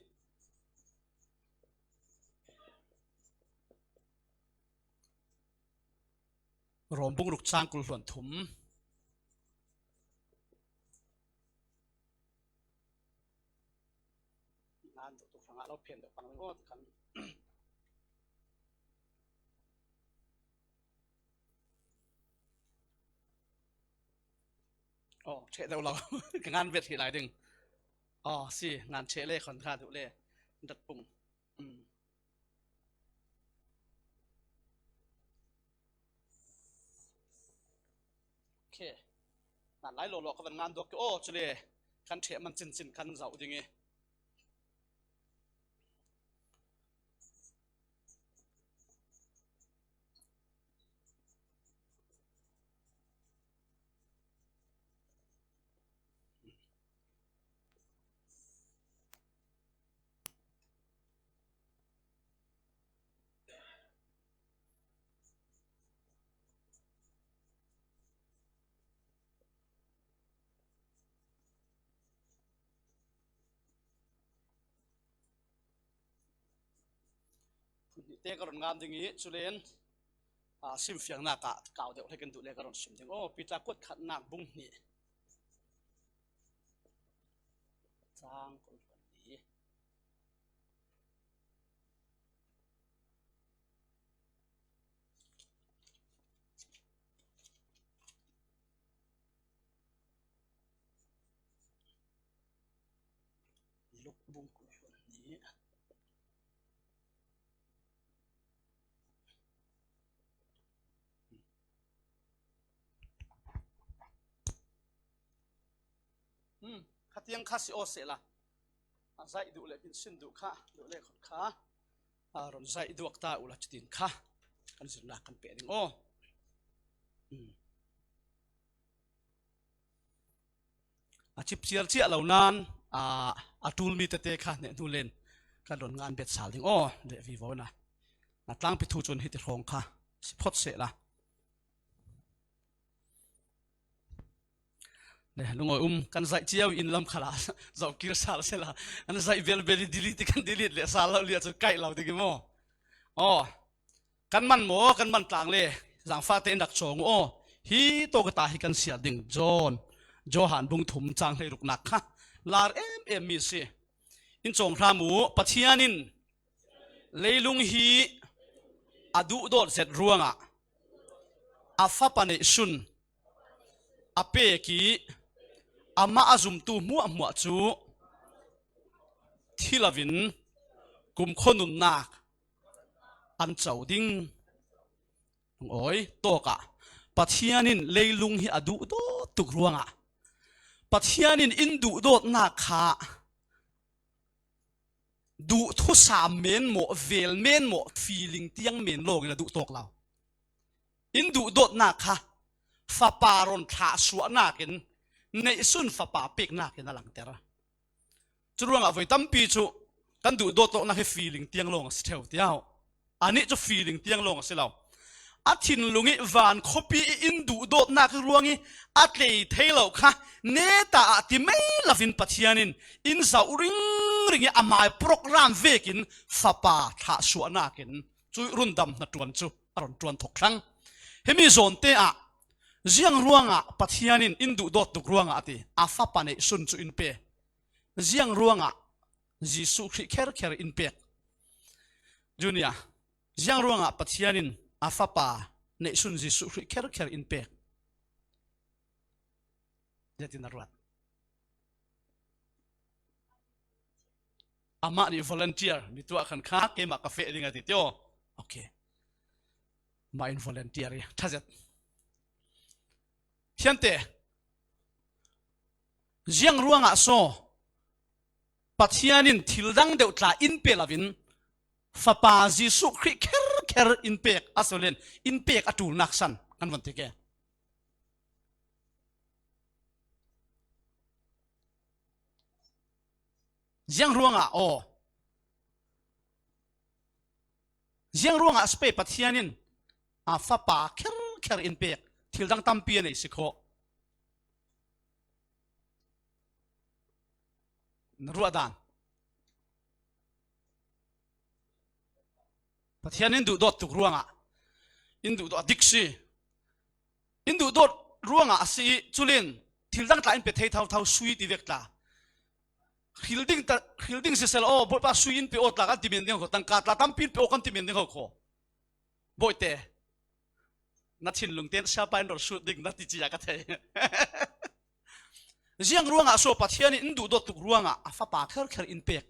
Rom bung ruk chang kul hluan thum. Ngan deuh tuk hrangah lo phen deuh pang ding aw ti khan. Aw, ṭheh deuh lo. Ka ngan bet hi lai ding. Aw, si, ngan ṭheh le khon kha duh le. Dat pung. Um. Okay. Ngan lai lawlaw ka van ngan duak kei aw, chule kan ṭheh man chinchin kan zauh ding i. Te ka rawn ngam ding i, chulen, a, simfiangnak ah kau deuh hlek in duh le ka rawn sim ding. Aw, Peter kuat khatnak bung hnih. Chang kul hluan li. Luk bung kul hluan li. Hmm, khatiang kha si aw seh la. A zaih duh leh min sin duh kha, duh leh khawt kha. A rawn zaih duak ta ula chutin kha. Kan zirna kan peh ding aw. Hmm. A chip chiar chiah lo nan, a, a tul mi tete kha hneh hnu len kan rawn ngan bet sal ding aw, leh vivo na. A tlangpi thu chuan hiti hrawng kha si phawt seh la. Le, lungawi um, kan zaih chiau in lam khala zauh kir sal sela, kan zaih bel bel i delete i kan delete leh sal lo lia chu kaih lo ding i maw? Aw, kan man maw, kan man tlang le, zangfate in rak chawng u aw. Hi tawk ata hi kan siar ding, John, Johan bung thum chang hleiruknak kha lar em em mi si. In chawng hram u, Pathianin leilung hi a duhdawt zet ruangah a Fapa neihsun a pek i, amah a zumtu hmuahhmuah chu thi lovin kumkhaw nunnak an cho ding. Awi, tawkah Pathianin leilung hi a duhdawt tuk ruangah, Pathianin in duhdawtnak kha duh thusam men maw, vel men maw, feeling tiang men lawngin a duh tawk lo. In duhdawtnak kha Fapa rawn thlahsuahnakin, neihsun Fapa peknakin a langter. Churuangah voi tampi chu kan duhdawt tawknak hi feeling tiang lawng a si theu tiau. Ani chu feeling tiang lawng a si lo. A thinlung i van khawpi i in duhdawtnak i ruang i a tlei thei lo kha, neta ah ti mai lovin Pathianin in zauh ring ring i amai program vekin Fapa thlahsuahnakin chu rundam hna ṭuan chu a rawn ṭuan thawk thlang. Hemi zawnte ah ziang ruangah Pathianin in duhdawt tuk ruangah a ti, a Fapa neihsun chu in pe. Ziang ruangah Jesuh Khrih kher kher in pek? Junior, ziang ruangah Pathianin a Fapa neihsun Jesuh Khrih kher kher in pek? Ziatin a ruat? Amah nih volunteer, mi tuah khan kha, keimah ka feh ding a ti tio. Ok. Mah in volunteer i ṭha zet. Hiante, ziang ruangah saw Pathian in thil dang deuh tla in pe loin Fapa Jesuh Khrih kherkher in pek a sawlen in pek a ṭulnak san kan von ti ke. Ziang ruangah aw. Ziang ruangah a si pei Pathian in a Fapa kherkher in pek thil dang tampi a nei si khawh. Na ruah dan. Pathian in duhdawt tuk ruangah in duhdawt a dik si. In duhdawt ruangah a si i, culin thil dang tla in pe thei thauthau sui ti vek tla. Hril ding ta, hril ding sisel aw, Bawipa sui in pe aw tla kan ti men ding ho, tangka tla tampi in pe aw kan ti men ding ho kho. Bawihte, na thinlung ten siapa in rawl sut ding na ti cia ka thei. Ziang ruangah saw Pathian in in duhdawt tuk ruangah a Fapa kherkher in pek.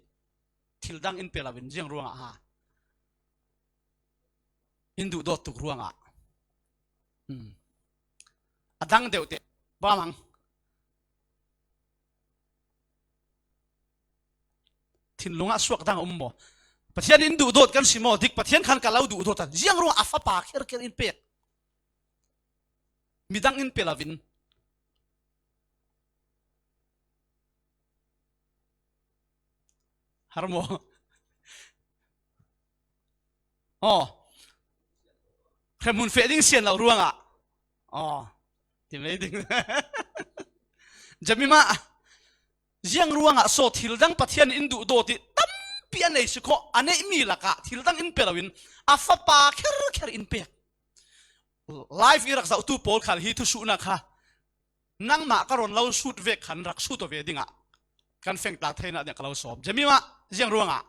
Thil dang in pe loin ziang ruangah ha. In duhdawt tuk ruangah. Hmm. A dang deuhte. Bamang. Thinlungah suak dang a um maw? Pathian in duhdawt kan si maw? Dik Pathian khan ka lo duhdawt a. Ziang ruangah a Fapa kherkher in pek. Midang in pe loin. Har maw? Aw. Hremhmun feh ding sian lo ruangah. Aw. Ti mai ding. Jemima. Ziang ruangah saw thil dang Pathian in duhdawt i tampi a nei si khawh, a neih mi lakah thil dang in pe loin a Fapa kherkher in pek. Live i rak zohtu pawl khal hi thusuhna kha nangmah ka rawn lo sut vek khan rak sut aw ve dingah kan fengtlak theihna dingah ka lo sawm. Jemima, ziang ruangah?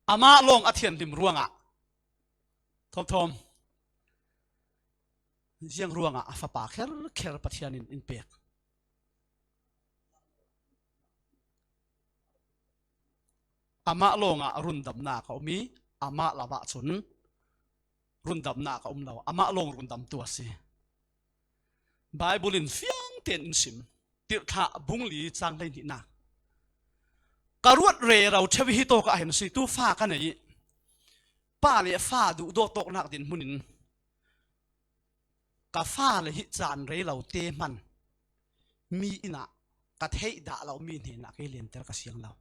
Amah lawng a thianhlim ruangah. Thawmthawm. Ziang ruangah a Fapa kherkher Pathian in in pek? Amah lawngah rundamnak a um i, amah lo ah cun rundamnak a um lo. Amah lawng rundamtu a si. Bible in fiang tein in sim. Tirhthlah bung li cang hleihnihnak. Ka ruat rero ṭheu hi tawkah hin si tu fa ka nei i, pa le fa duhdawt tawknak dinhmun in ka fale hi caan rei lo te hman mi innah ka theih dah lo mi hnenah kei lenter ka siang lo.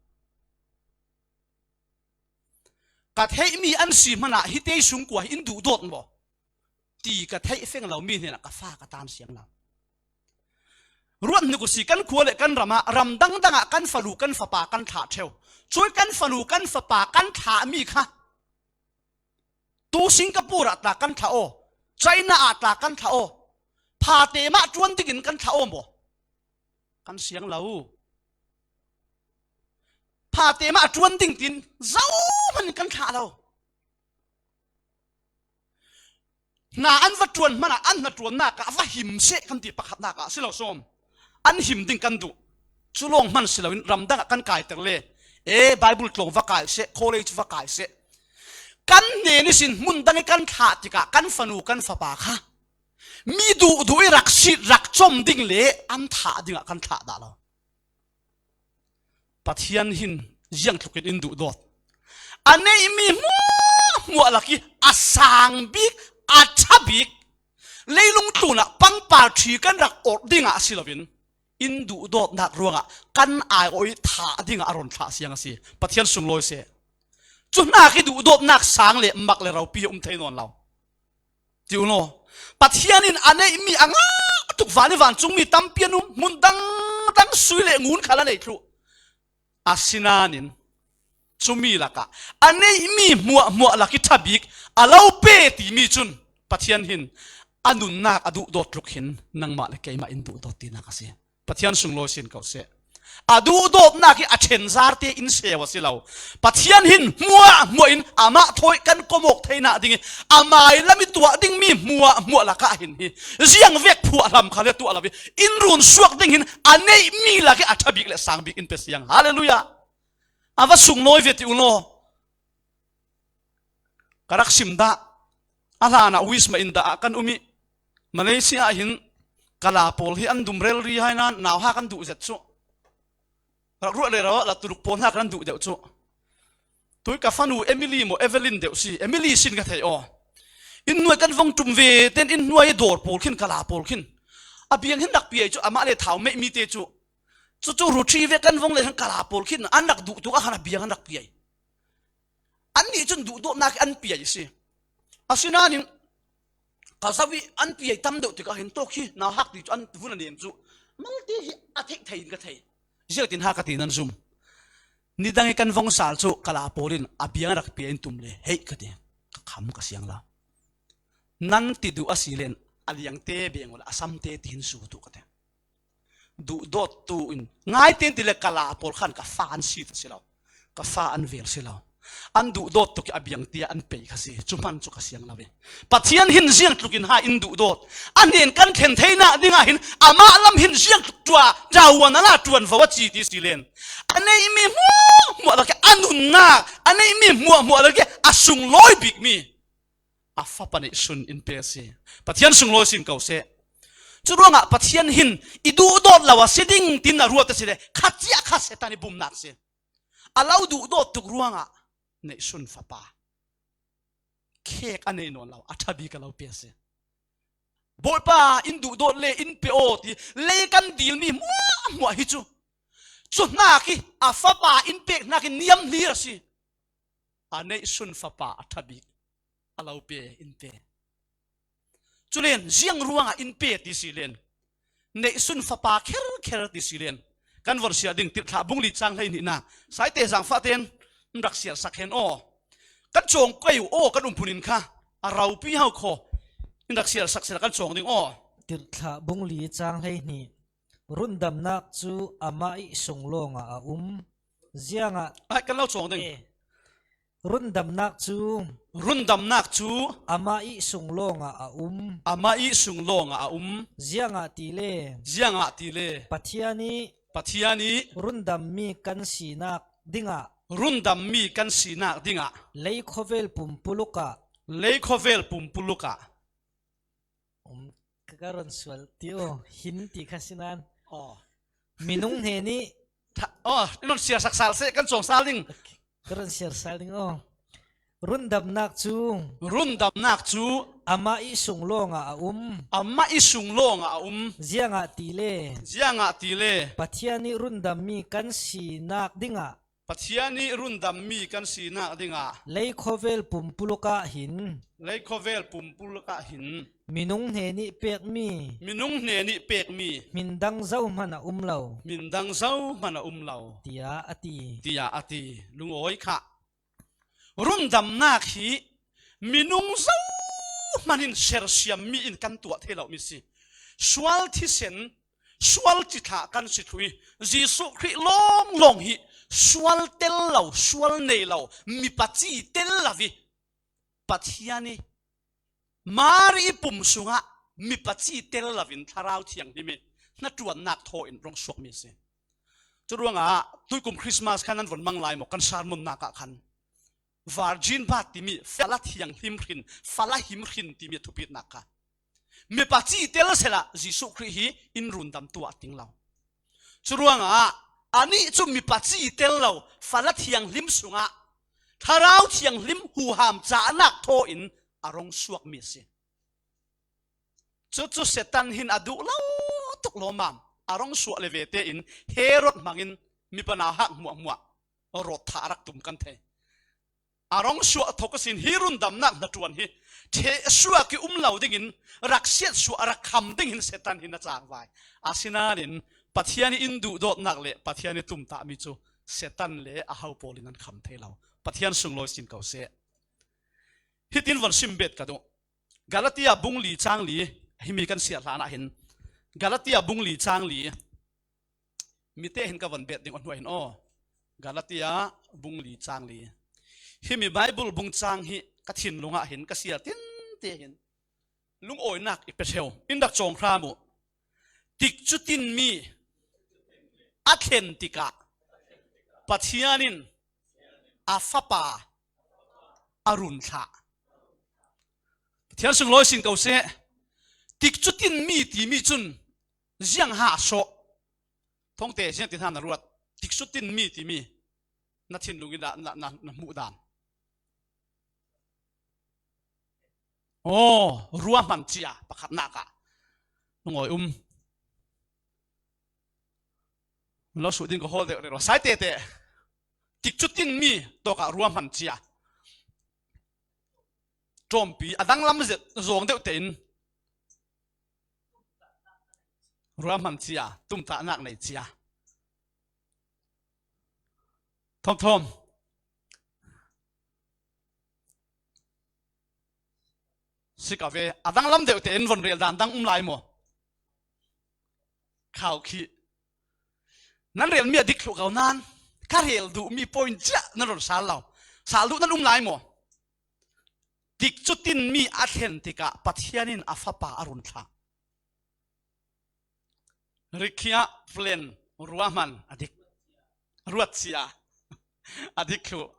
Ka theih mi an si hmanah hi tei sung kua hi in duhdawt maw ti ka theih feng lo mi hnenah ka fa ka tan siang lo. Ruat hnik u si, kan khua le kan ramah ram dangdangah kan fanu kan fapa kan thlah ṭheu. Cui kan fanu kan fapa kan thlah mi kha tu Singapore ah tla kan thlah aw, China ah tla kan thlah aw, phate mah ṭuan dingin kan thlah aw maw? Kan siang lo. Phate mah ṭuan ding tin zohman kan thlah lo. Hna an va ṭuan hmanah an hna ṭuannak ah va him seh kan ti pakhatnak ah si lo sawm. An him ding kan duh. Cu lawng hman si loin ramdang ah kan kaiter le, e, Bible tlawng va kai seh, college va kai seh. Kan hnen ihsin hmun dang i kan thlah tikah kan fanu kan fapa kha mi duhduh i rak sit rak com ding le an thah dingah kan thlah dah lo. Pathian hin ziangtlukin in duhdawt. A neihmi hmuahhmuah lak i a sang bik, a ṭha bik, leilung tlunah pangpar ṭhi kan rak orh dingah si loin in duhdawtnak ruangah kan aiawh i thah dingah a rawn thlah siang a si. Pathian sunglawi seh. Cu hnak i duhdawtnak sang le mak le ropi a um thei nawn lo. Ti u law, Pathian in a neihmi a ngah tuk van i vancungmi tampi an um, hmun dangdang sui le ngun khal a nei thluh. Asinain cumi lakah a neihmi hmuahhmuah lak i ṭha bik a lo pe timi cun Pathian hin a nunnak a duhdawt tluk hin nangmah le keimah in duhdawt tinak a si. Pathian sunglawi sin ko seh. A duhdawtnak hi a ṭhenzar te in seu a si lo. Pathian hin hmuahhmuah in amah thawi kan kom awk theinak ding i a mai lam i tuah dingmi hmuahhmuah lakah hin hi ziang vek phuahhlam khal hi a tuah lo i in run suak ding hin a neihmi lak i a ṭha bik le sang bik in pe siang. Hallelujah! A va sunglawi ve ti u law. Ka rak sim dah, a hlanah Wisma in dah ah kan um ih, Malaysia ah hin ka la pawl hi an dum relri hai nan nauhak an duh zet cu. Rak ruah le rauh ah la tuluk pawl hna kan duh deuh cu. Tui ka fanu Emily maw Evelyn deuh si, Emily sin ka thei aw. Inn hnuai kan vong ṭum ve ten inn hnuai dawr pawl khin ka la pawl khin a biang hin rak piai cu amah le thau meih mi te cu. Cucu ruṭhi ve kan vong le khan ka la pawl khin an rak duh tuk a khan a biang an rak piai. Annih cun duhdawtnak an piai a si. Asinain ka zoh ih an piai tam deuh tikah hin tawk hi nauhak ti cu an vun a nem cu malte hi a theih thei in ka thei. Ziangtin ha ka ti nan zum. Nidang ih kan vong sal cu ka la pawl in a biang rak piai in tum le hei ka ti. Ka kham ka siang lo. Nan ti duh a si len a liangte beng awla a samte tihin su tu ka ti. Duhdawttu in ngai ten ti le ka la pawl khan ka fa an si ta si lo. Ka fa an vel si lo. An duhdawt tuk ih a biang tia an pei kha si. Cu hman cu ka siang lo ve. Pathian hin ziangtluk in ha in duhdawt. A hnen kan thlen theinak dingah hin amah lam hin ziangtluk ṭua, ṭuan a la ṭuan vo a ci ti si len. A neihmi hmuahhmuah lak ih a nunnak, a neihmi hmuahhmuah lak ih a sunglawi bikmi a Fapa neihsun in pe a si. Pathian sunglawi sin ko seh. Curuangah Pathian hin i duhdawt lo a si ding tin a ruat a si le kha ciah kha Satan ih bumnak si. A lo duhdawt tuk ruangah neihsun Fapa khek a nei nawn lo, a ṭha bik a lo pe a si. Bawipa, in duhdawt le in pe aw ti lei kan dilmi hmuahhmuah hi cu. Cu hnak ih a Fapa in pek hnak ih niam hlir a si. A neihsun Fapa a ṭha bik a lo pe in pe. Cu len ziang ruangah in pe ti si len neihsun Fapa kherkher ti si len kan von siar ding Tirhthlah bung li cang hleihnihnak saite zangfah tein in rak siarsak hen aw. Kan cawng kei uh aw, kan umphun in kha a ropi hau kho in rak siarsak sila kan cawng ding aw. Tirhthlah bung li cang hleihnih. Rundamnak cu amah ih sung lawngah a um. Ziangah ai, kan lo cawng ding. Eh, rundamnak cu. Rundamnak cu. Amah ih sung lawngah a um. Amah ih sung lawngah a um. Ziangahtile. Ziangahtile. Pathian ih. Pathian ih. Rundammi kan sinak dingah. Rundammi kan sinak dingah. Lei khuavel pumpuluk ah. Lei khuavel pumpuluk ah. Um, ka, ka ron sual ti aw, hin ti kha sinan. Aw. Minung hnenih. Tha-, aw, in ron siarsak sal seh, kan cawng sal ding. Okay. Ka ron siar sal ding aw. Rundamnak cu. Rundamnak cu. Amah ih sung lawngah a um. Amah ih sung lawngah a um. Ziangahtile. Ziangahtile. Pathian ih rundammi kan sinak dingah. Pathian ih rundammi kan sinak dingah. Lei khuavel pumpuluk ah hin. Lei khuavel pumpuluk ah hin. Minung hnenih pekmi. Minung hnenih pekmi. Hmin dang zohman a um lo. Hmin dang zohman a um lo. Tiah a ti. Tiah a ti. Lungawi kha. Rundamnak hi minung zohman in sersiammi in kan tuah thei lomi si. Sual thisen, sual cithlah kan si thluh ih Jesuh Khrih lawnglawng hi sual tel lo, sual nei lo, mipa ci tel lo ih Pathian ih Mari ih pum sungah mipa ci tel loin Thlarau Thianghlim ih hnaṭuannak thaw in rung suakmi a si. Curuangah tuikum Christmas khan nan von mang lai maw, kan sermonnak ah khan Virgin birth timi, fala thianghlim hrin, fala him hrin timi a thupitnak kha. Mipa ci tel sehla Jesuh Khrih hi in rundamtu ah a ting lo. Curuangah anih cu mipa ci tel lo, fala thianghlim sungah Thlarau Thianghlim huham cahnak thaw in a rung suakmi a si. Cucu Satan hin a duh lo tuk lawmmam a rung suah le ve tein Herod hmangin mipa nauhak hmuahhmuah rawt thah a rak tum kan thei. A rung suah thawk ihsin hi rundamnak hnaṭuan hi ṭhehsuak ih um lo dingin rak siatsuah, rak kham dingin Satan hin a cangvai. Asinain Pathian ih in duhdawtnak le Pathian ih tumtahmi cu Satan le a hau pawl in an kham thei lo. Pathian sunglawi sin ko seh. Hitin von sim bet ka duh. Galatia bung li cang li, himi kan siar hlan ah hin Galatia bung li cang li, mite hin ka von bet ding aw hnuai hin aw. Galatia bung li cang li. Himi Bible bung cang hi ka thinlung ah hin ka siar tinte hin lungawinak i pe ṭheu. In rak cawng hram uh. Tikcu tinmi a thlen tikah Pathian in a Fapa a run thlah. Pathian sunglawi sin ko seh. Tikcu tin mi timi cun ziang ha sawh. Thongte ziang tin ha na ruat. Tikcu tin mi timi na thinlung in dah na, na, na hmuh dan. Aw, ruahman cia pakhatnak ah lungawi um. Lo suh ding ka hawl deuh rero. Sai tete. Tikcu tin mi tawkah ruahman cia. Ṭawmpi a danglam zet zawng deuh tein ruahman cia, tumtahnak nei cia. Thawmthawm. Si ka ve, a danglam deuh tein von rel dan dang um lai maw? Khau khi. Nan relmi a dik thluh ko nan, ka rel duhmi point ciah nan ron sal lo. Sal duh nan um lai maw? Tikcu tin mi a thlen tikah Pathian in a fapa a run thlah. Rikhiah plen ruahman a dik. Ruat cia. A dik thluh.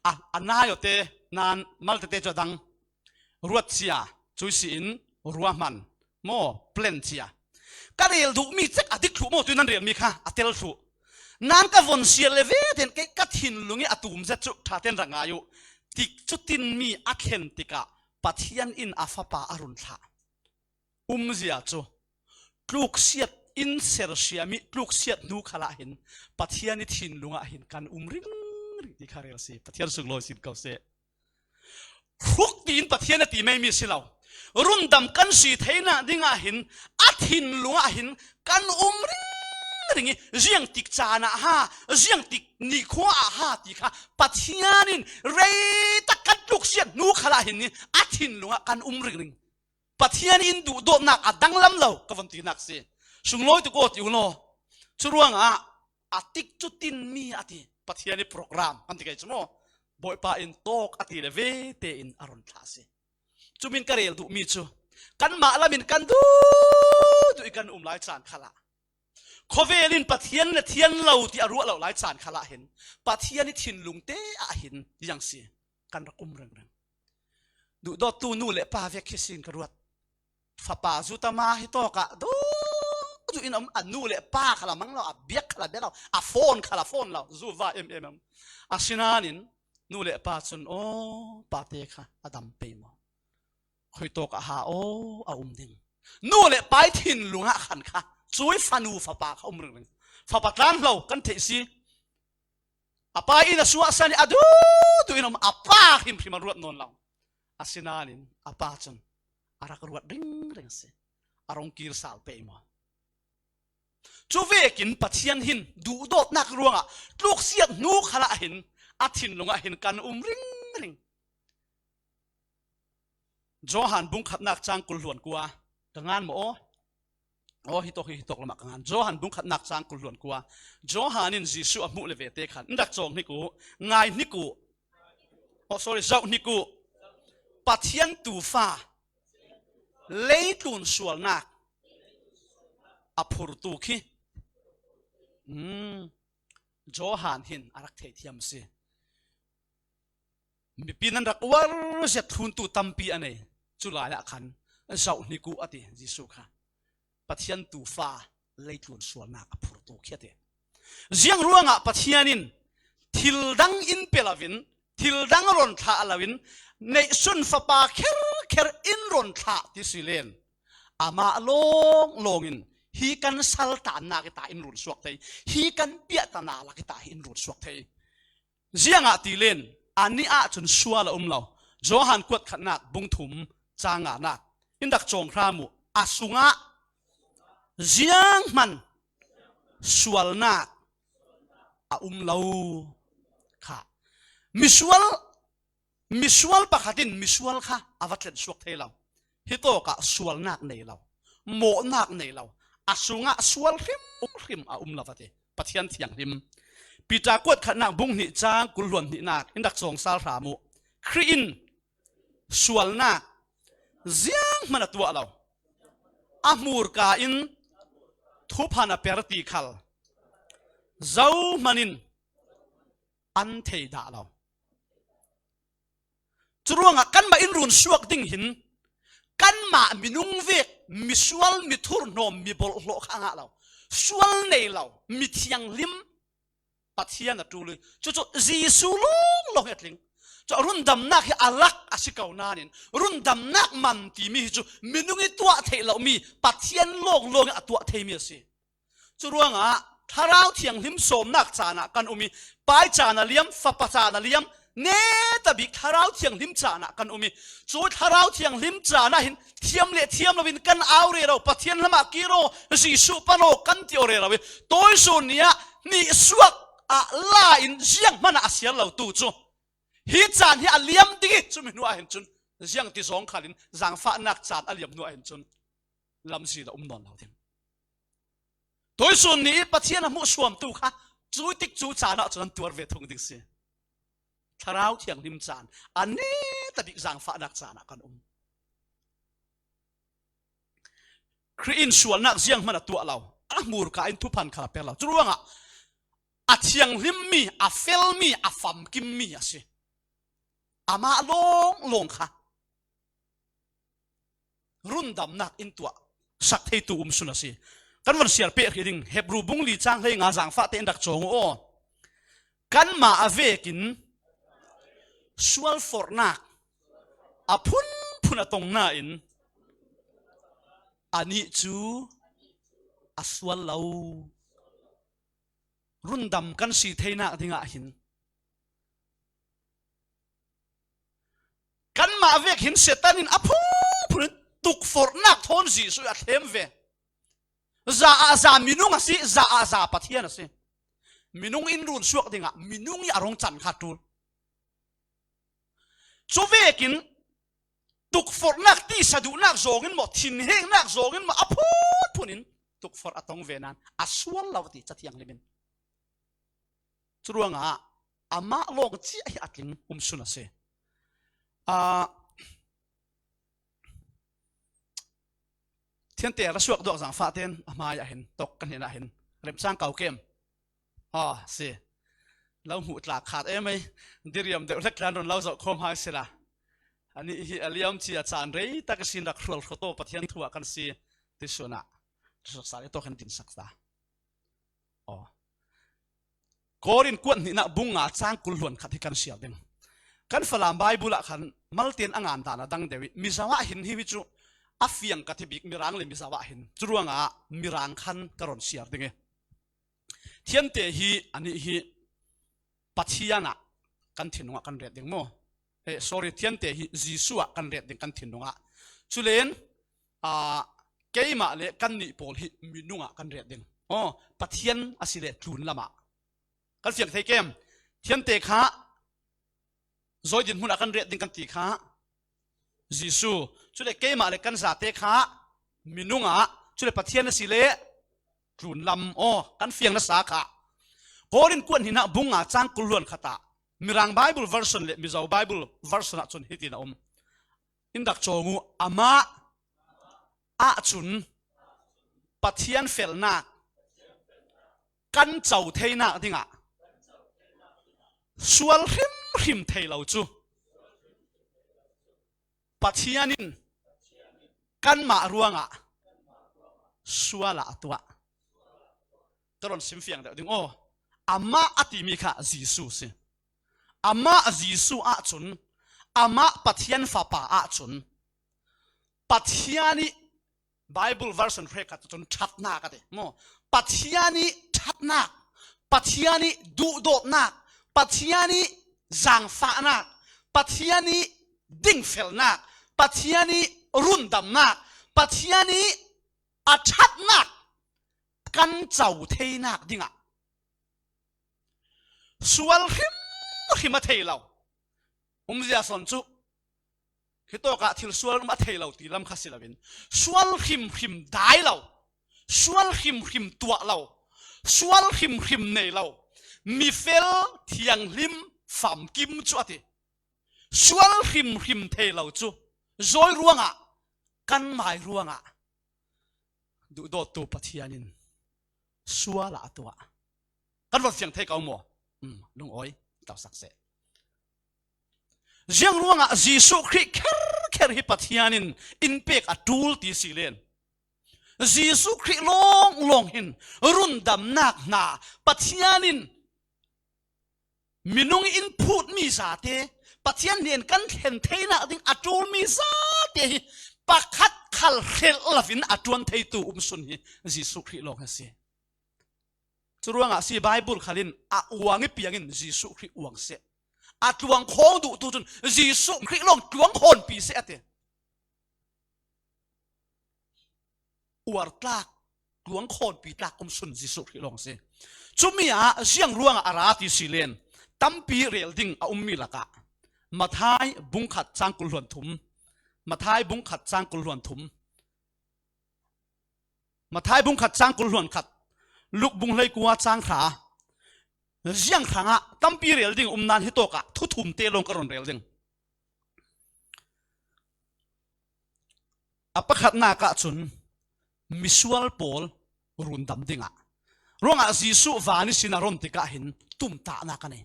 A, a nai awte nan maltete cu a dang. Ruat cia. Cui si in ruahman. Maw plen cia. Ka rel duhmi cek a dik thluh maw tui nan relmi kha a tel thluh. Nan ka von sial le ve ten kei ka thinlung i a tum zet cu ṭha ten rak ngai uh. Tikcu tin mi a thlen tikah Pathian in a fapa a run thlah. Umzia cu tluksiat in sersiam i tluksiat hnu khalah hin Pathian i thinlung ah hin kan um ringring ti kha rel si. Pathian sunglawi sin ko seh. Hruk tiin Pathian a ti meimi si lo. Rundam kan si theinak dingah hin a thinlung ah hin kan um ringring i ziangtik caan ah ha, ziangtik nikhua ah ha ti kha Pathian in reitak kan tluksiat hnu khalah hin a thinlung ah kan um ringring. Pathian in duhdawtnak a danglam lo ka von tinak si. Sunglawi tuk aw ti u law. Curuangah a tikcu tin mi a ti. Pathian i program kan ti kei cu maw? Bawipa in tawk a ti le ve tein a run thlah a si. Cumin ka rel duhmi cu kanmah lamin kan duhduh i kan um lai caan khalah. Khawvel in Pathian le thian lo ti a ruah lo lai caan khalah hin Pathian i thinlung te ah hin ziang si kan rak um ringring. Duhdawttu nu le pa vek khi sin ka ruat. Fapa zu tama hi tawkah duhduh in a um a nu le pa khala mang lo, a biak khala bia lo, a phone khala phone lo, zu va em em em. Asinain nu le pa cun aw pate kha a dam pei maw? Khuitawk ah ha aw a um ding. Nu le pai thinlung ah khan kha cui fanu fapa kha um ringring. Fapa tlanhlo kan theih si. A pa in a suahsan i a duhduh in a um a pa hrimhrim a ruat nawn lo. Asinain a pa cun a rak ruat ringring a si. A rong kir sal pei maw? Cuvekin Pathian hin duhdawtnak ruangah tluksiat hnu khalah hin a thinlung ah hin kan um ringring. Johan bung khatnak cang kul hluan kua ka ngan maw aw? Aw, hitawk hi, hitawk lamah ka ngan. Johan bung khatnak cang kul hluan kua. Johan in Jesuh a hmuh le vete khan. Ndak cawng hnik uh, ngai hnik uh. Oh, sorry, zoh hnik uh. Pathian tufa leitlun sualnak a phurtu khi. Hmm. Johan hin a rak thei thiam si. Mipi nan rak uar zet thluntu tampi a nei. Cu lai ah khan zoh hnik uh a ti Jesuh kha. Pathian tufa leitlun sualnak a phurtu khi a ti. Ziang ruangah Pathian in thil dang in pe loin, thil dang ron thlah loin, neihsun fapa kherkher in ron thlah ti si len amah lawnglawng in hi kan saltannak i ta in run suak thei, hi kan piahtana lak i ta hi in run suak thei. Ziangah ti len, a nih ah cun sual a um lo. Johan kuat khatnak bung thum cang nganak. In rak cawng hram uh. A sungah zianghman sualnak a um lo kha. Misual, misual pakhat in misual kha a va tlen suak thei lo. Hitawkah sualnak nei lo, mawhnak nei lo, a sungah sual hrimhrim a um lo va ti. Pathian thianghlim. Peter kuat khatnak bung hnih cang kul hluan hnihnak in rak cawng sal hram uh. Khrih in sualnak zianghman a tuah lo. A hmurka in thuphan a per ti khal zohman in an thei dah lo. Curuangah kanmah in run suak ding hin Kanmah minung vek, misual, mithurhnawm, mibolhhlawh kha a ngah lo. Sual nei lo, mithianghlim Pathian a ṭul hi. Chu chu Jesu lawnglawng hi a tling. Chu a rundamnak hi a lak a si ko nain, rundamnak man timi hi chu minung i tuah theih loh mi, Pathian lawnglawng a tuah thei mi a si. Churuangah Thlarau Thianghlim sawmnak canah kan um hi, Pa caan a liam, Fapa caan a liam, netabik Thlarau Thianghlim canah kan um hi. Chu Thlarau Thianghlim canah hin thiam le thiam loin kan au rero, Pathian lamah kir aw, Jesuh pan aw kan ti aw rero hi. Tuisun ni ah nihsuak ah la-in zianghmanah a sial lo tu chu, hi caan hi a liam ding hi, cumi hnuah hin cun ziangti zawng khalin zangfahnak caan a liam hnuah hin cun lamzin a um nawn lo ding. Tuisun ni i Pathian a hmuhsuamtu kha cu tik cu caan ah cun an tuar ve thung ding si. Thlarau Thianghlim caan a netabik zangfahnak caan ah kan um. Khrih in sualnak zianghman a tuah lo, a hmurka in thuphan khal a pek lo. Curuangah a thianghlimmi, a felmi, a famkimmi a si. Amah lawnglawng kha rundamnak in tuah sak theitu um sun a si. Kan van siar peh hrih ding, Hebru bung li cang hleinga zangfahte in rak cawng uh aw. Kanmah a vekin sualforhnak a phunphun a tong nain, anih cu a sual lo. Rundam kan si theinak dingah hin kanmah vek hin Satan in a phunphun in tukforhnak thawn Jesuh a thlem ve. Za ah za minung a si, za ah za Pathian a si. Minung in runsuak dingah minung i a rung can kha ṭul. Cuvekin tukforhnak, tisa duhnak zawngin maw, thinhengnak zawngin maw, a phunphun in tukforh a tong ve nain a sual lo ti Cathianghlim in. Curuangah amah lawng ciah hi a tling um sun a si. Ah, Thiante ra suak duak zangfah tein a hmai ah hin, tok kan hin ah hin, remcang kau kem. Aw, si. Lo hmuh tlak khat em ei, diriam deuh hlek kan run lo zoh khawm hai sila. Anih hi a liam cia caan rei tak ihsin rak hrual hrawtaw Pathian thu ah kan si ti sunah, sak sa i tawk kan dinsak ta. Aw. Korin kuat hnihnak bung nga cang kul hluan khat hi kan siar ding. Kan Falam Bible ah khan malten a ngan dan a dang deuh i, Mizo ah hin hi, hi cu a fiang ka ti bik, Mirang le Mizo ah hin. Curuangah Mirang khan ka ron siar ding i. Thiante hi, anih hi Pathian ah kan thinlung ah kan ret ding maw? Eh, sorry, thiante hi Jesuh ah kan ret ding kan thinlung ah. Culen, ah, keimah le kannih pawl hi minung ah kan ret ding. Aw, Pathian a si le tlun lamah. Kan fiang thei kem? Thiante kha zawi dinhmun ah kan ret ding kan ti kha Jesuh. Cule keimah le kan zate kha minung ah, cule Pathian a si le tlun lam. Aw, kan fiang nasa kha Korin kuat hnihnak bung nga cang kul hluan khat ah Mirang Bible version le Mizo Bible version ah cun hitin a um. In rak cawng uh, amah ahcun Pathian felnak kan co theinak dingah sual hrimhrim thei lo cu Pathian in kanmah ruangah sual ah a tuah. Ka ron simfiang deuh ding aw. Amah a timi kha Jesuh si. Amah Jesuh ahcun, amah Pathian Fapa ahcun, Pathian i Bible version hrekkhat cun ṭhatnak a ti. Maw? Pathian i ṭhatnak, Pathian i duhdawtnak, Pathian i zangfahnak, Pathian i dingfelnak, Pathian i rundamnak, Pathian i a ṭhatnak kan co theinak dingah sual hrimhrim a thei lo. Umzia sawn cu hitawkah thil sual um a thei lo ti lam kha si loin, sual hrimhrim dai lo, sual hrimhrim tuah lo, sual hrimhrim nei lo, mifel thianghlim famkim cu a ti. Sual hrimhrim thei lo cu zawi ruangah, kanmah ruangah duhdawttu Pathian in sual ah a tuah. Kan von fiang thei ko maw? Um, lungawi tausak seh. Ziang ruangah Jesuh Khrih kher kher hi Pathian in in pek a tul ti si len. Jesuh Khrih lawnglawng hin rundamnak hna Pathian in minung in phutmi zate, Pathian hnen kan thlen theinak ding a ṭulmi zate hi pakhat khal hrelh loin a ṭuan theitu um sun hi Jesuh Khrih lawng a si. Curuangah si Baibal khal in a uang i piang in Jesuh Khrih uang seh. A tluang khawng duhtu cun Jesuh Khrih lawng tluang khawnpi seh a ti. Uar tlak, tluang khawnpi tlak um sun Jesuh Khrih lawng a si. Cumi ah ziang ruangah a ra ti si len tampi rel ding a ummi lakah Matthai bungkhat cangkul hluan thum, Matthai bungkhat cangkul hluan thum, Matthai bungkhat cangkul hluan khat, Luk bung hleikua cang hra, ziang hrangah tampi rel ding um nan hi tawkah thu thum te lawng ka run rel ding. A pakhatnak ah cun misual pawl rundam dingah, ruangah Jesuh van ihsin a ron tikah hin tumtahnak a nei.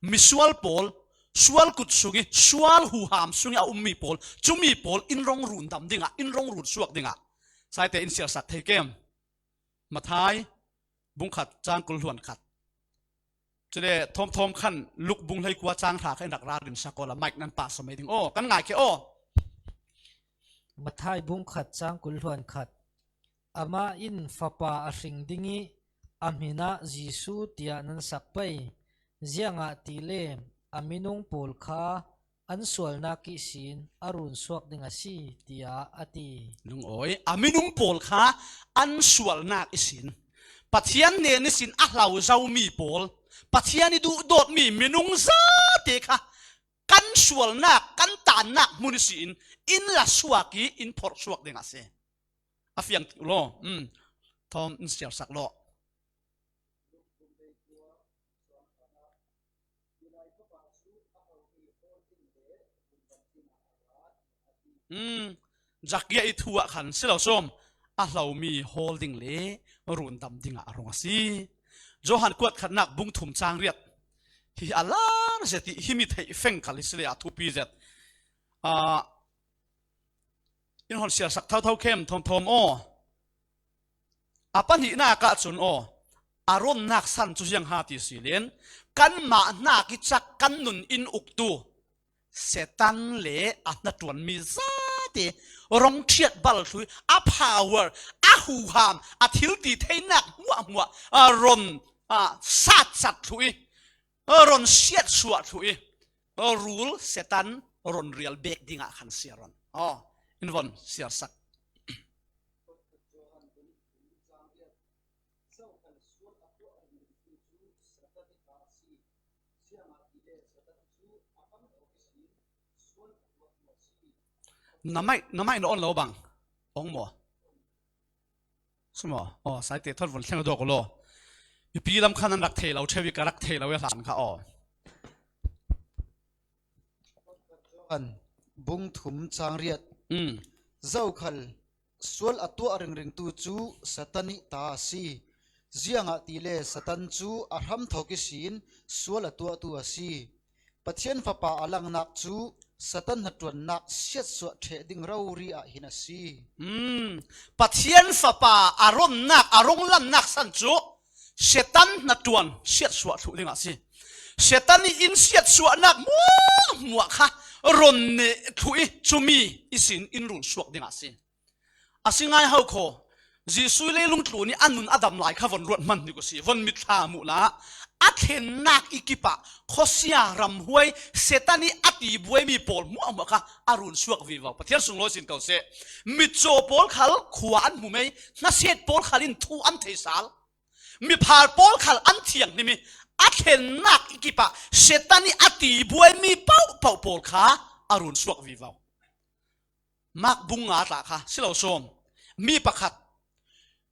Misual pawl, sual kut sung i sual huham sung i a ummi pawl, cumi pawl in rong rundam dingah, in rong run suak dingah saite in siarsak thei kem. Matthai bungkhat cangkul hluan khat. Cule thawmthawm khan Luk bung hleikua cang hra kha in rak ralrin sak awla mike nan pah samei ding aw, kan ngai khia aw. Matthai bungkhat cangkul hluan khat. Amah in fapa a hring ding i a hmin ah Jesuh tiah nan sak pei. Ziangahtile a minung pawl kha an sualnak ihsin a run suak ding a si, tiah a ti. Lungawi, a minung pawl kha an sualnak ihsin Pathian hnen ihsin a hlau zomi pawl, Pathian i duhdawtmi minung zate kha kan sualnak, kan tannak hmun ihsin in la suak i in phorh suak ding a si. A fiang law, um, thawm in siarsak law. Um, Zakia i thu ah khan si lo sawm, a hlomi hawl ding le rundam dingah a rung a si. Johan kuat khatnak bung thum cang riat hi a lar zet i himi theih feng khal hi si le a thupi zet. Ah, in hon siarsak thotho khem thawmthawm aw. A pahnihnak ah cun aw, a ronnak san cu ziang ha ti si len, kanmah hnak i cak kan nun in uktu Satan le a hnaṭuanmi zate rong ṭhiat bal thluh i a power, a huham, a thil ti theinak hmuahhmuah a ron, a, satcat thluh i, a ron siatsuah thluh i, a rul Satan ron rial bek dingah khan siar ron. Aw, in von siarsak. Na maih, na maih na on lo bang. Ong maw? Si maw? Aw, saite thot von thleng dawk law. Mipi lam khan an rak thei lo, ṭheu i ka rak thei lo i a hlan kha aw. Johan bung thum cang riat. Um. Zokhal sual a tuah ringringtu cu Satan ih ta a si. Ziangahtile Satan cu a hramthawk ihsin sual a tuahtu a si. Pathian Fapa a langnak cu Satan hnaṭuannak siatsuah ṭheh ding rori ah hin a si. Um, Pathian Fapa a ronnak, a ronglannak san cu Satan hnaṭuan siatsuah thluh dingah a si. Satan i in siatsuahnak hmuahhmuah kha ron neh thluh i cumi ihsin in run suak dingah a si. A si ngai ho kho. Jesuh leilung tlun i a nun a dam lai kha von ruat hman hnik u si. Von mitthla muh la a thlennak i kipah khuasia ramhuai Satan i a ti buaimi pawl hmuahhmuah kha a run suak vivo. Pathian sunglawi sin ko seh. Mitcaw pawl khal khua an hmu mei, hnaset pawl khal in thu an thei sal. Miphar pawl khal an thianghlim i a thlennak i kipah Satan i a ti buaimi paohpaoh pawl kha a run suak vivo. Mak bung nga tla kha si lo sawm. Mi pakhat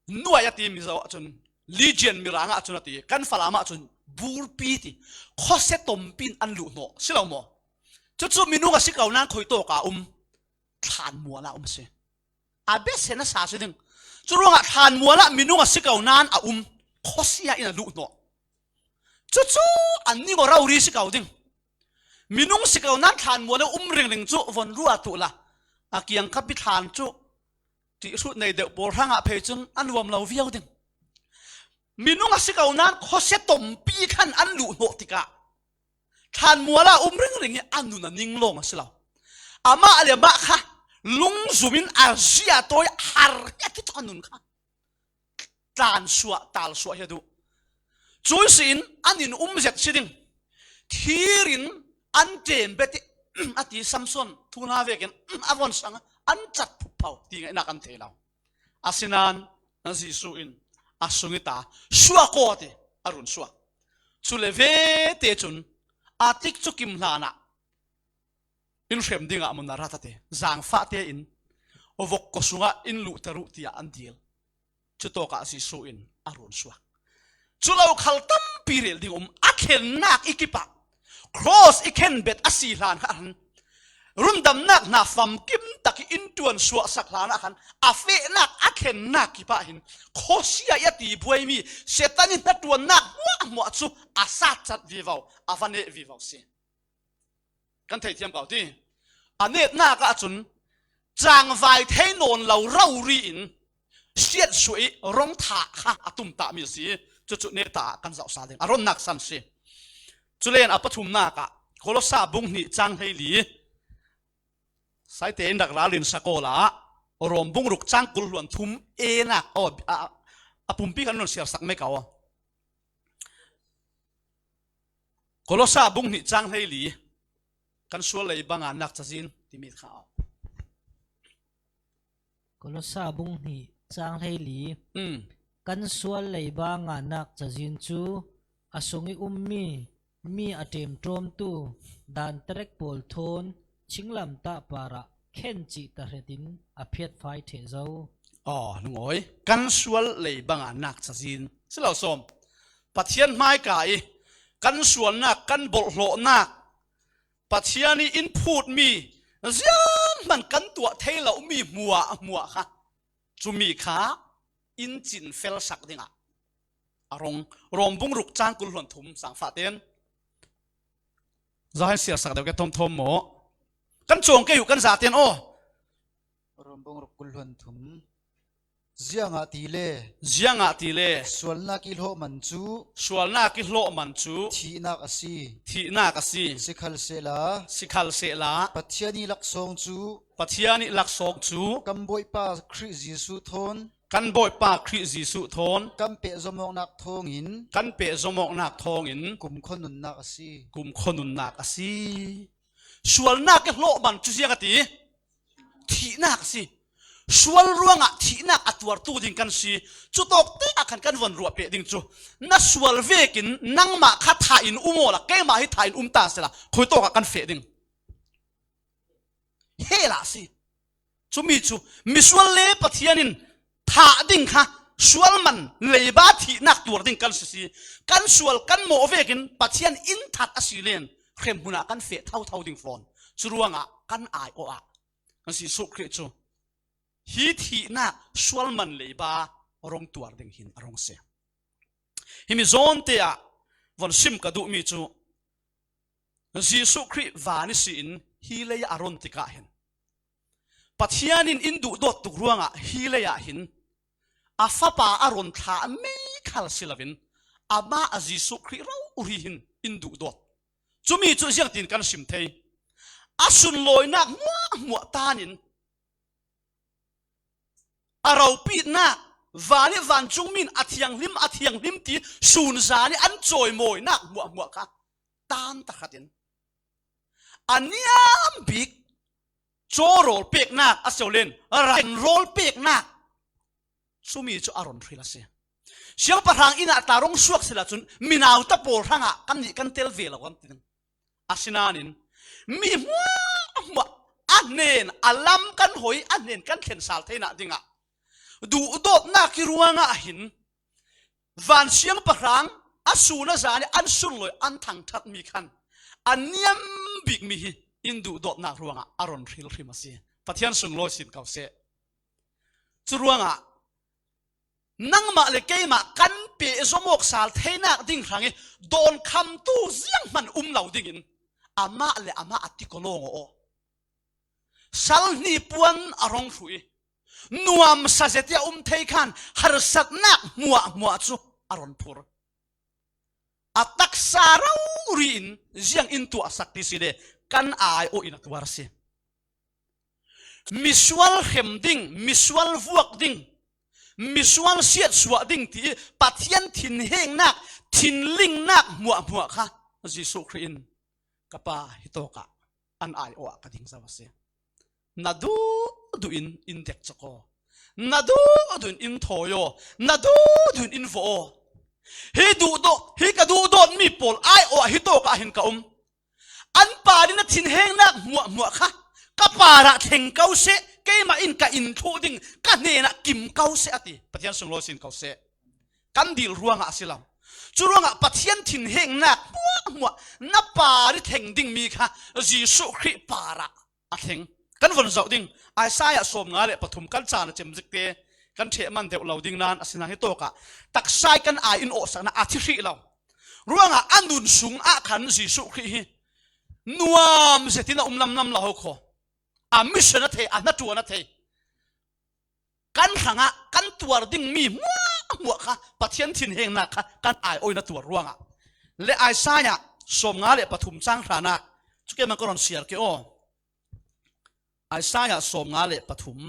nuai a ti Mizo ahcun, Lijian Mirang ahcun a ti, kan Falam ahcun burpi ti, khuasia tompi in an luh hnawh si lo maw? Cucu minung a si ko nan khuitawk a um, thlanmual ah um si. A biasen a sa si ding. Curuangah thlanmual ah minung a si ko nan a um, khuasia in a luh hnawh. Cucu an ning aw rori si ko ding. Minung si ko nan thlanmual a um ringring cu von ruat uh la. a kiang kha pi thlan chu ṭihhrut nei deuh pawl hrangah phei chun a nuam lo viau ding. Minung a si ko nan khawsia tawmpi khan an luh hnawh tikah thlanmuala um ringring hi a nun a ning lawng a si lo. Amah le amah kha lungzumin a zia tawi har hi a ti tawh a nun kha tlansuah talsuah hi a duh. Cui siin an in um zet si ding. Thirin an ṭem bet i a ti Samson thu hla vekin a von sang an chat phuphau ti ngaihnak an thei lo. Asinan Jesuh in a sung i ta suak aw ti a run suak. Cule vete cun a tikcu kim hlanah in hrem dingah mun a rat a ti. Zangfahte in vok kaw sungah in luhter uh tiah an dil. Cutawkah Jesuh in a run suak. Cu lo khal tampi rel ding um a thlennak i kipah. Cross i khen bet a si hlan kha han rundamnak hna famkim tak i in ṭuan suahsak hlan ah khan a fehnak a thlennak kipah hin khawsia i a ti buaimi Satan i hnaṭuannak hmuahhmuah cu a satcat vivo, a va neh vivo si. Kan theithiam ko ti. A netnak ahcun cangvai thei nawn lo rori in siatsuah i rong thah kha a tumtahmi a si. Cucu neta ah kan zohsal ding a ronnak san si. Culen a pathumnak ah Kolosa bung hnih cang hleili. Saite in rak ralrin sak awla Rom bung ruk cang kul hluan thum enak aw, a, a pumpi kan nun siarsak mek aw. Kolosa bung hnih cang hleili kan sual lei banga nak cazin timi kha aw. Kolosa bung hnih cang hleili. Mm. Kan sual lei banga nak cazin cu a sung i ummi mi a ṭemṭawmtu dan terek pawl thawn chinglamtah parah khen cih tahretin a phiatfai ṭheh zo. Aw, lungawi kan sual lei banga nak cazin si lo sawm. Pathian hmaika i kan sualnak kan bolhhlawhnak Pathian i in phutmi zianghman kan tuah thei lomi hmuahhmuah kha cumi kha in cinfelsak dingah a rong. Rom bung ruk cang kul hluan thum sangfah ten zahin siarsak deuh ke thawmthawm maw? Kan cawng kei uh kan za ten aw. Rom bung ruk kul hluan thum. Ziangahtile, ziangahtile sualnak i hlawh man cu, sualnak i hlawh man cu thihnak a si. Thihnak a si. Sikhalsehla, sikhalsehla Pathian i laksawng cu, Pathian i laksawng cu kan Bawipa Khrih Jesuh thawn, kan Bawipa Khrih Jesuh thawn kan pehzomawknak thawngin, kan pehzomawknak thawngin kumkhua nunnak a si. Kumkhua nunnak a si. Sualnak i hlawh man cu ziang a ti. Thihnak a si. Sual ruangah thihnak a tuartu ding kan si. Cutawkte ah khan kan von ruahpeh ding cu na sual vekin nangmah kha thah in um awla keimah hi thah in um ta sehla khuitawkah kan feh ding. Hela a si. Cumi cu misual le Pathian in thah ding kha sual man leiba thihnak tuar ding kan si si. Kan sual kan mawh vekin Pathian in that a si len hremhmun ah kan feh thotho ding fawn. Cu ruangah kan aiawh ah Jesuh Khrih cu hi thihnak sual man leiba rong tuar ding hin a rong si. Himi zawnte ah von sim ka duhmi cu Jesuh Khrih van ihsin hi lei a ron tikah hin Pathian in in duhdawt tuk ruangah hi lei ah hin a Fapa a ron thlah mei khal si loin amah a Jesuh Khrih rori hin in duhdawt. Cumi cu ziangtin kan sim thei? A sunlawinak hmuahhmuah tanin a ropitnak, van i vancungmi in a thianghlim, a thianghlim ti sunzan i an cawimawinak hmuahhmuah kha tan takhatin a niam bik cawrawl peknak a si lo len, ran rawl peknak cumi cu a ron hril a si. Siangpahrang inn ah tla rong suak sila cun minauta pawl hrangah kannih kan tel ve lo kan ti ding. Asinain mi hmuahhmuah a hnen a lam kan hoi, a hnen kan thlen sal theinak dingah duhdawtnak hi ruangah hin van siangpahrang a sun a zan i an sunlawi an thangṭhatmi khan a niam bikmi hi in duhdawtnak ruangah a ron hrilhrim a si. Pathian sunglawi sin ko seh. Cu ruangah nangmah le keimah kan pehzomawk sal theinak ding hrang i dawnkhamtu zianghman um lo dingin amah le amah a ti ko lawng aw. Sal hni puan a rong hruh i, nuamsa zia tia um thei khan harsatnak hmuahhmuah cu a run phur. A taksa rori in ziang in tuahsak ti si le kan aiawh in a tuar a si. Misual hrem ding, misual vuak ding, misual siatsuah ding ti Pathian thinhengnak, thinlingnak hmuahhmuah kha Jesuh Khrih in ka pa hi tawkah an aiawh ah ka ding zo a si. Na duhduh in in dekcak aw, na duhduh in in thawi aw, na duhduh in in vawh aw. Hi duhdawh, hi ka duhdawtmi pawl aiawh ah hi tawkah hin ka um. An pa din a thinhengnak hmuahhmuah kha ka parah thleng ko seh, keimah in ka in thluh ding, ka hnenah kim ko seh a ti. Pathian sunglawi sin ko seh. Kan dil ruangah a si lo. Cu ruangah Pathian thinhengnak hmuahhmuah na par i thleng dingmi kha Jesuh Khrih parah a thleng. Kan von zoh ding, Isaiah sawmnga le pathum kan caan a cem zikte kan ṭheh man deuh lo ding nan a si nan hi tawkah taksa i kan ai in awhsaknak a thi hrih lo. Ruangah a nun sung ah khan Jesuh Khrih hi nuam zetin a um lamlam lo ho kho. A mission a thei, a hnaṭuan a thei. Kan hrangah kan tuar dingmi hmuahhmuah kha Pathian thinhengnak kha kan aiawh in a tuar ruangah. Le Isaiah sawmnga le pathum cang hranak cu keimah ka rawn siar ke aw. Isaiah sawmnga le pathum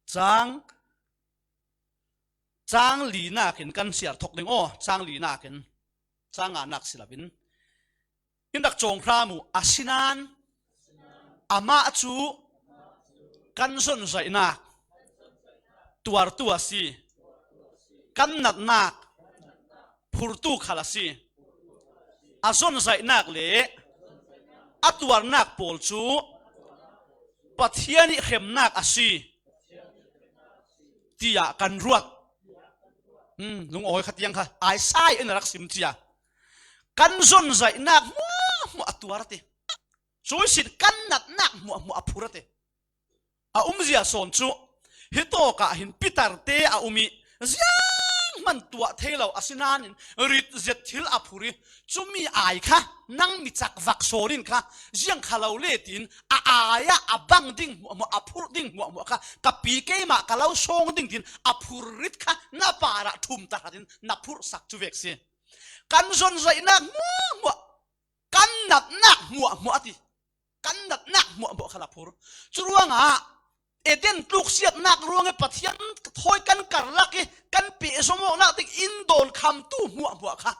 cang, cang linak in kan siar thok ding aw, cang linak in, cang nganak si loin in rak cawng hram uh, asinain amah cu kan zonzaihnak tuartu a si, kan natnak phurtu khal a si. A zonzaihnak le a tuarnak pawl cu Pathian i hremnak a si, tiah kan ruat. Hmm, lungawi kha tiang kha Isaiah in a rak sim cia. Kan zonzaihnak hmuahhmuah a tuar a ti. Cuih sin kan natnak hmuahhmuah a phur a ti. A umzia sawn cu hi tawkah hin Peter te a um i zianghman tuah thei lo a si nain rit zet thil a phur i cumi ai kha nang mi cak vak sawn in kha ziang kha lo le tiin a ai ah a bang ding hmuahhmuah, a phurh ding hmuahhmuah kha ka pi keimah ka lo sawng ding tiin a phur rit kha na parah ṭhum tahratin na phurhsak cu vek si. Kan zonzaihnak hmuahhmuah, kan natnak hmuahhmuah a ti. Kan natnak hmuahhmuah kha la phur. Curuangah Eden tluksiatnak ruangah Pathian thawi kan karlak i kan pehzom awknak ding in dawnkhamtu hmuahhmuah kha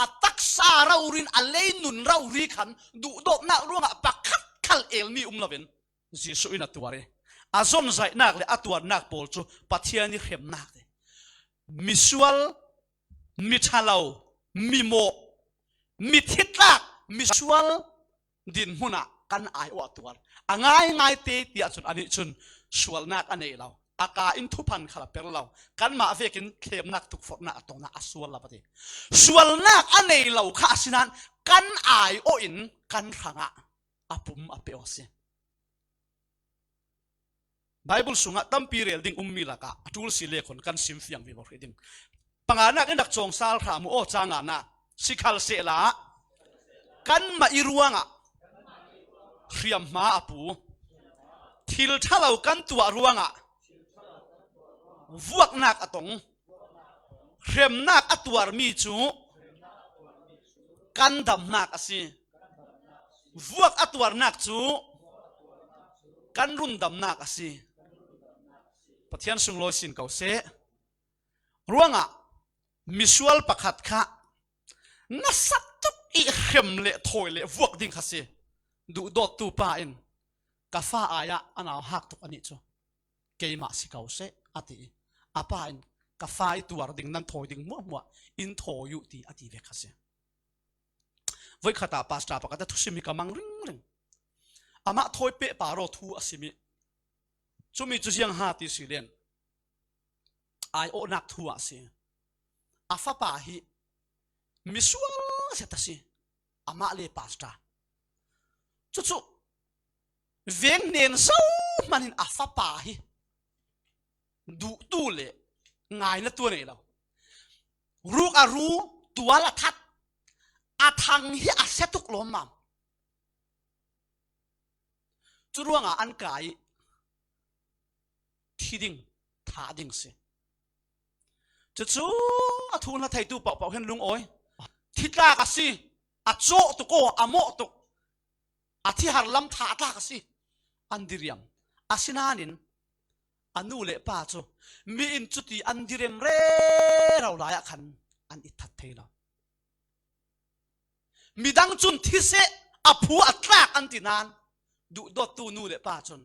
a taksa rori in a lei nun rori khan duhdawtnak ruangah pakhat khal elmi um loin Jesuh in a tuar i a zonzaihnak le a tuarnak pawl cu Pathian i hremnak te. Misual, mi ṭha lo, mi mawh, mi thitlak, misual dinhmun ah kan aiawh a tuar. A ngaingai te tiah cun anih cun sualnak a nei lo. A ka in thuphan khal a per lo. Kanmah vekin thlemnak tukforhnak a tongnak a sual lo a ti. Sualnak a nei lo kha a si nain kan aiawh in kan hrangah a pum a peuh a si. Bible sungah tampi rel ding ummi lakah a ṭul si le khun kan sim fiang vivo hrih ding. Panganak in rak cawng sal hram uh aw, cang nganak. Sikhalsehla kanmah i ruangah hriamhma a pu. Thil ṭha lo kan tuah ruangah vuaknak a tong. Hremnak a tuarmi cu kan damnak a si. Vuak a tuarnak cu kan rundamnak a si. Pathian sunglawi sin ko seh. Ruangah misual pakhat kha nasa tuk i hrem le thawi le vuak ding kha si. Duhdawttu pa in ka fa ai ah a nauhak tuk anih cu keimah si ko seh a ti i a pa in ka fa i tuar ding nan thawi ding hmuahhmuah in thawi uh ti a ti vek kha si. Voikhat ah pastor pakhat a thusim hi ka mang ringring. Amah thawi peh pah raw thu a sim i cumi cu ziang ha ti si len aiawhnak thu ah si. A fapa hi misual zet a si. Amah le pastor. Cucu veng hnen zohman in a fapa hi duhtu le ngainatu a nei lo. Ruk a ru, tual a that, a thang hi a sia tuk lawmmam. Curuangah an kai ih thi ding, thah ding a si. Cucu a thu na theitu pohpoh hin lungawi. Thi tlak a si, a cawh tuk aw, a mawh tuk. A thihar lam thah tlak a si. An diriam. Asinain a nu le pa cu mi in cuti an direm rero lai ah khan an it that thei lo. Midang cun thi seh, a phu a tlak an ti nain duhdawttu nu le pa cun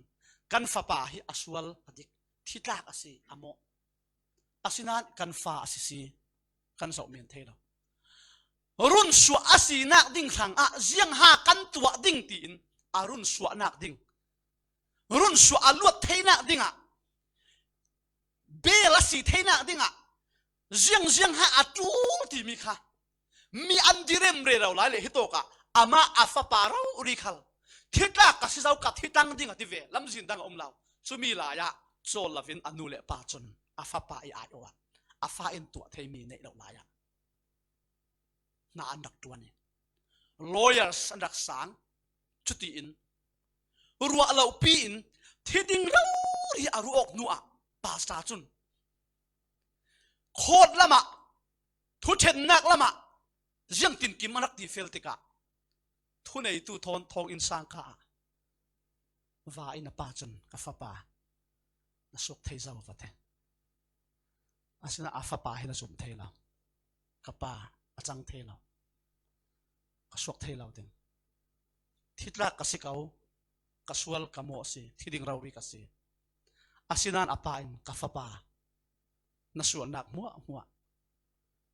kan fapa hi a sual a dik, thi tlak a si, a mawh. Asinain kan fa a si si kan zoh men thei lo. Runsuah a sinak ding hrangah ziangha kan tuah ding tiin a runsuahnak ding, runsuah a luat theinak dingah bel a si theinak dingah ziangziangha a tul timi kha mi an direm rero lai le hitawkah amah a fapa rori khal thi tlak ka si zo, ka thi tlang ding a ti ve, lamzin dang a um lo. Cumi lai ah cawl loin a nu le pa cun a fapa ih aiawh ah a fa in tuah theimi neih lo lai ah hna an rak ṭuan i lawyers an rak sang. Cutiin ruah lopi in thi ding rori a ruah awk hnu ah pastor cun court lamah, thuṭhennak lamah ziangtinkim an rak ti fel tikah thuneitu thawn thawnginn sang kha ah va in a pa cun, "Ka fapa, na suak thei zo," va ti. Asinain a fapa hi na zum thei lo. "Ka pa, a cang thei lo. Ka suak thei lo ding. Thi tlak ka si ko, ka sual ka mawh a si, thi ding rori ka si." Asinain a pa in, "Ka fapa, na sualnak hmuahhmuah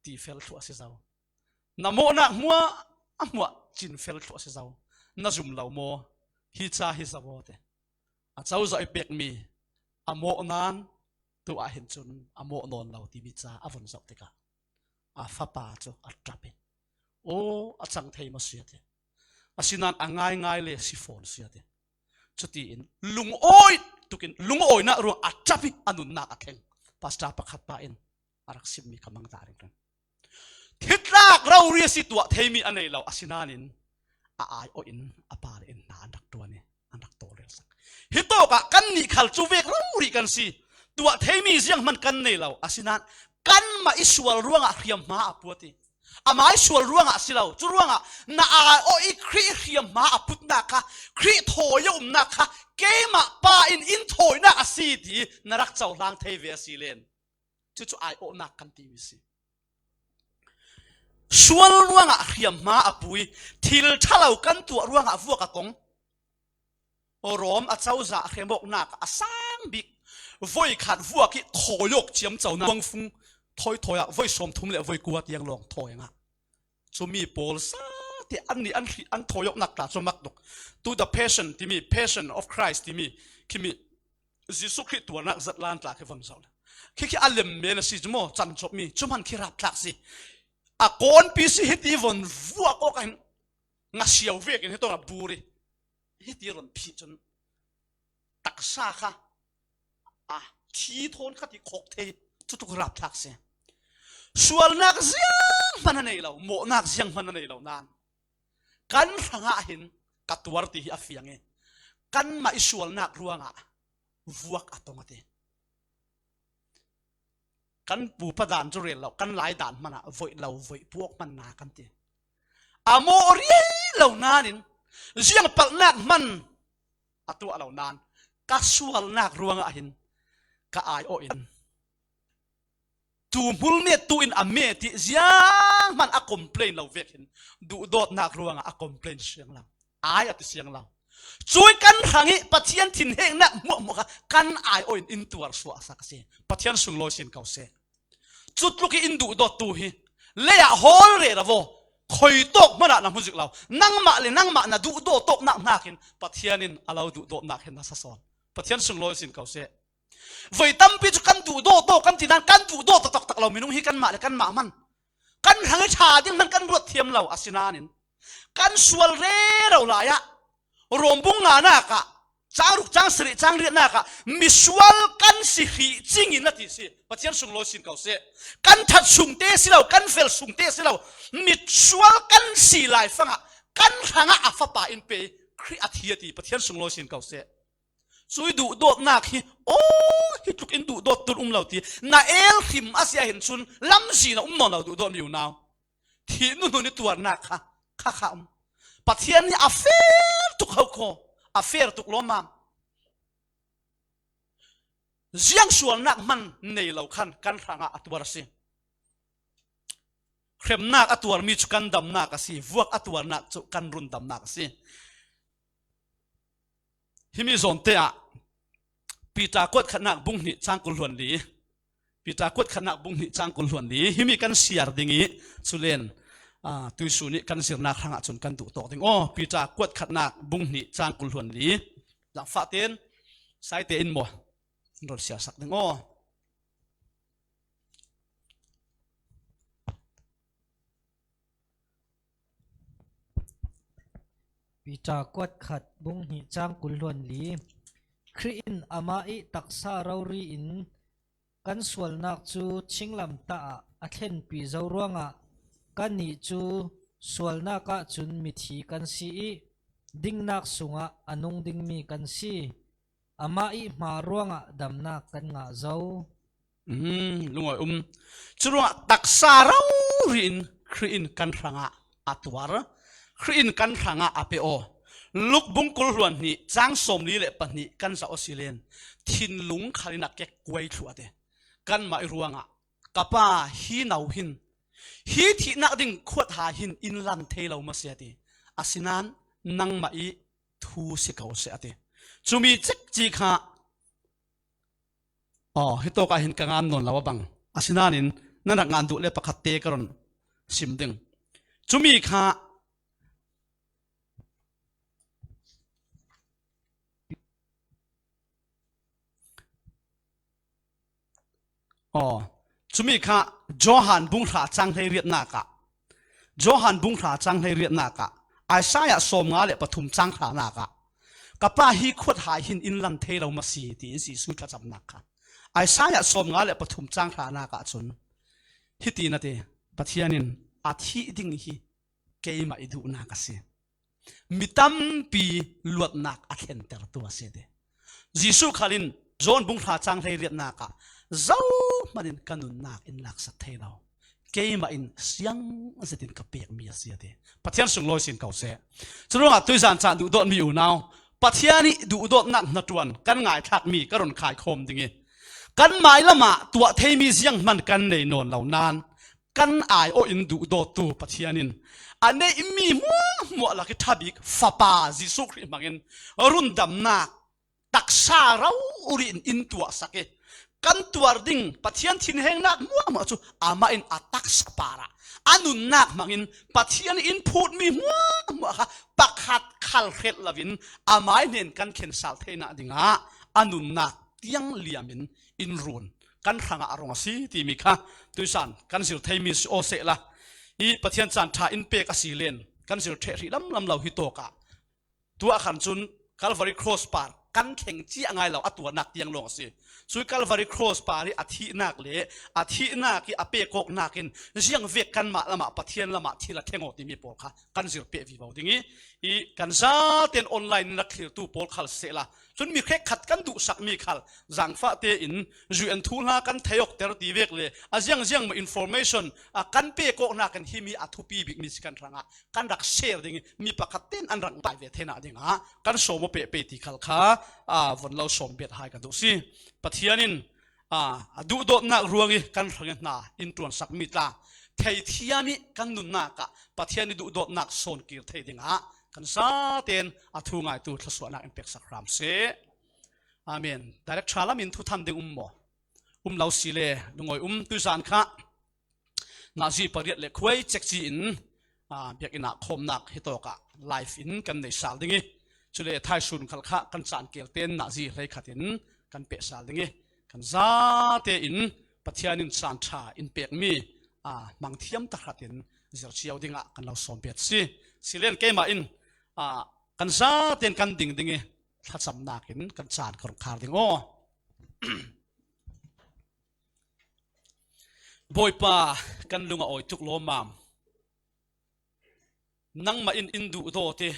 ti fel thluh a si zo. Na mawhnak hmuahhmuah cin fel thluh a si zo. Na zum lo maw? Hi ca hi zo aw," ti. A cozah ih pekmi a mawh nain tu ah hin cun a mawh nawn lo timi ca a vun zoh tikah a fapa cu a ṭap i, "Aw, a cang thei maw?" si a ti. Asinain a ngaingai le si fawn si a ti. Cutiin lungawi tukin, lungawinak ruang a ṭap i a nunnak a thleng. Pastor pakhat pa in a rak simmi ka mang ta ringring. Thi tlak rori a si, tuah theimi a nei lo, asinain a aiawh in a pa le in hna an rak ṭuan i an rak tawlrelsak. Hitawkah kannih khal cu vek rori kan si. Tuah theimi zianghman kan nei lo, asinain kanmah ih sual ruangah hriamhma a puat i, amah ih sual ruangah a si lo. Curuangah na aiawh ih Khrih hriamhma a putnak kha, Khrih thawi a umnak kha keimah pa in in thawinak a si ti na rak cohlang thei ve a si len. Cucu aiawhnak kan timi si. Sual ruangah hriamhma a pu i thil ṭha lo kan tuah ruangah vuak a tong. Rom a cozah hremawknak a sang bik voikhat vuak i thawi awk ciamconak, buangfung thawi thawi ah voi sawmthum le voi kua tiang lawng thawi ngah. Cumi pawl sa ti annih an hri-, an thawi awknak tla cu mak tuk. To the Passion timi, Passion of Christ timi, khimi Jesuh Khrih tuarnak zatlan tla khi von zoh le. Khi khi a lem men a si cu maw, can cawpmi, cu hman khi rapthlak si. A kawnpi si hiti von vuak awk a hin ngasiau vekin hitawk a bur i hiti ron phih cun taksa kha a thi thawn khat i khawk thei, cutuk rapthlak si. Sualnak zianghman a nei lo, mawhnak zianghman a nei lo nain kan hrangah hin ka tuar ti hi a fiang i, kanmah i sualnak ruangah vuak a tong a ti. Kan pupa dan cu rel lo, kan lai dan hmanah voih lo, voih puak hmannak kan ti. A mawh riai lo nain ziang palhnak hman a tuah lo nain ka sualnak ruangah hin ka aiawh in, tu hmul met tu in a met ih zianghman a complain lo vekin duhdawtnak ruangah a complain siang lo, ai a ti siang lo. Cui kan hrang ih Pathian thinhengnak hmuahhmuah kha kan aiawh in in tuar suahsak a si. Pathian sunglawi sin ko seh. Cutluk ih in duhdawttu hi leiah hawl rero aw, khuitawk hmanah na hmu zik lo. Nangmah le nangmah na duhdawt awknak hnakin Pathian in a lo duhdawtnak hin na sa sawn. Pathian sunglawi sin ko seh. Voi tampi cu kan duhdawt aw kan ti nain kan duhdawt taktak lo minung hi kanmah le kanmah hman. Kan hrang ih ṭha ding hman kan ruat thiam lo, asinain kan sual rero lai ah Rom bung nganak ah, cang ruk, cang sarih, cang riatnak ah misual kan si hrih cingin a ti si. Pathian sunglawi sin ko seh. Kan ṭhat sungte si lo, kan fel sungte si lo, misual kan si lai fangah kan hrangah a fapa in pe, Khrih a thi a ti, Pathian sunglawi sin ko seh. Cui duhdawtnak hi, aw, hi tluk in duhdawt tu um lo ti, na el hrim a si ahhin cun lamzin a um nawn lo duhdawt mi unau. Thih hnuhnung i tuarnak kha, kha kha um. Pathian hi a fer tuk ho kho, a fer tuk lawmmam. Ziang sualnak hman nei lo khan kan hrangah a tuar a si. Hremnak a tuarmi cu kan damnak a si, vuak a tuarnak cu kan rundamnak a si. Himi zawnte ah Piter kuat khatnak bung hnih cang kul hluan li, Piter kuat khatnak bung hnih cang kul hluan li, himi kan siar ding i, culen, aa, tuihsun i kan zirnak hrangah cun kan duh tawk ding. Aw, Piter kuat khatnak bung hnih cang kul hluan li, zangfah tein, saite in maw, run siarsak ding aw. Piter kuat khat bung hnih cang kul hluan li. Khrih in amah i taksa rori in kan sualnak cu thinglam ta ah a thlenpi zo ruangah kannih cu sualnak ah cun mithi kan si i dingnak sungah a nung dingmi kan si. Amah i hma ruangah damnak kan ngah zo. Lungawi um. Curuangah taksa rori in Khrih in kan hrangah a tuar, Khrih in kan hrangah a pe aw. Luk bung kul hluan hnih cang sawmli le pahnih kan zoh a si len, thinlung khal in a kek kuai thluah te. Kanmah i ruangah, ka pa, hi no hin, hi thihnak ding khuat hai hin in lan thei lo maw si a ti. Asinain nangmah i thu si ko seh a ti. Cumi cekci kha, aw, hi tawk ah hin ka ngan nawn lo a bang. Asinain nan rak ngan duh le pakhat te ka run sim ding. Cumi kha, aw, cumi kha Johan bung hra cang hleiriatnak ah, Johan bung hra cang hleiriatnak ah, Isaiah sawmnga le pathum cang hranak ah, ka pa, hi khuat hai hin in lan thei lo maw si, tiin Jesuh thlacamnak kha. Isaiah sawmnga le pathum cang hranak ah cun hiti na ti, Pathian in a thih ding hi keimah i duhnak a si. Mi tampi luatnak a thlentertu a si ti. Jesuh khal in John bung hra cang hleiriatnak ah, zohman in ka nunnak in laksak thei lo. Keimah in siang zetin ka pekmi a si a ti. Pathian sunglawi sin ko seh. Curuangah tuizan caan duhdawtmi unau, Pathian i duhdawtnak hnaṭuan kan ngaithlakmi ka run khaikhawm ding i, kan mailam ah tuah theimi zianghman kan nei nawn lo nain, kan aiawh in duhdawttu Pathian in a neihmi hmuahhmuah lak i ṭha bik Fapa Jesuh Khrih hmangin rundamnak taksa rori in in tuahsak i, kan tuar ding Pathian thinhengnak hmuahhmuah cu amah in a taksa parah a nunnak hmangin Pathian in phutmi hmuahhmuah kha pakhat khal hrelh loin amai hnen kan khensal theinak dingah a nunnak tiang liam in in run kan hrangah a rung a si timi kha tuisan kan zir theimi si aw sehla, i Pathian caan ṭha in pek a si len kan zir ṭheh hrih lamlam lo hi tawkah tuah khan cun Calvary Cross par kan thleng cia ngai lo a tuarnak tiang lawng a si. Cui Calvary Cross par i a thihnak le a thihnak i a pekawknak in ziangvek kanmah lamah Pathian lamah thil a thleng aw timi pawl kha kan zir peh vivo ding i, i kan zaten online in rak thlirtu pawl khal sehla, cun mi hrekkhat kan duhsakmi khal zangfah tein U N thuhla kan thei awkter ti vek le a ziangziang maw information a kan pekawknak in himi a thupi bikmi si kan hrangah kan rak share ding i, mi pakhat tein an rak ngai ve theinak dingah kan sawm aw pehpeh ti khal kha, aa, von lo sawm bet hai ka duh si. Pathian in, aa, a duhdawtnak ruang i kan hrang i hna in ṭuansakmi tla theithiam i kan nunnak ah Pathian i duhdawtnak sawnkir thei dingah kan zaten a thu ngaitu thluasuahnak in peksak hram seh. Amen. Direct ṭha lam in thu tham ding um maw? Um lo si le lungawi um. Tuizan kha nazi pariat le khuai cekci in, aa, biakinn ah khawmnak hi tawkah live in kan nei sal ding i, cule thaisun khal kha kan caan kel tein nazi hleikhat in kan peh sal ding i, kan zate in Pathian in caan ṭha in pekmi, aa, hmangthiam tahratin zir cio dingah kan lo sawm bet si. Silen keimah in, aa, kan zaten kan ding ding i thlacamnak in kan caan ka rung khar ding aw. Bawipa, kan lung a awi tuk lawmmam. Nangmah in in duhdawt i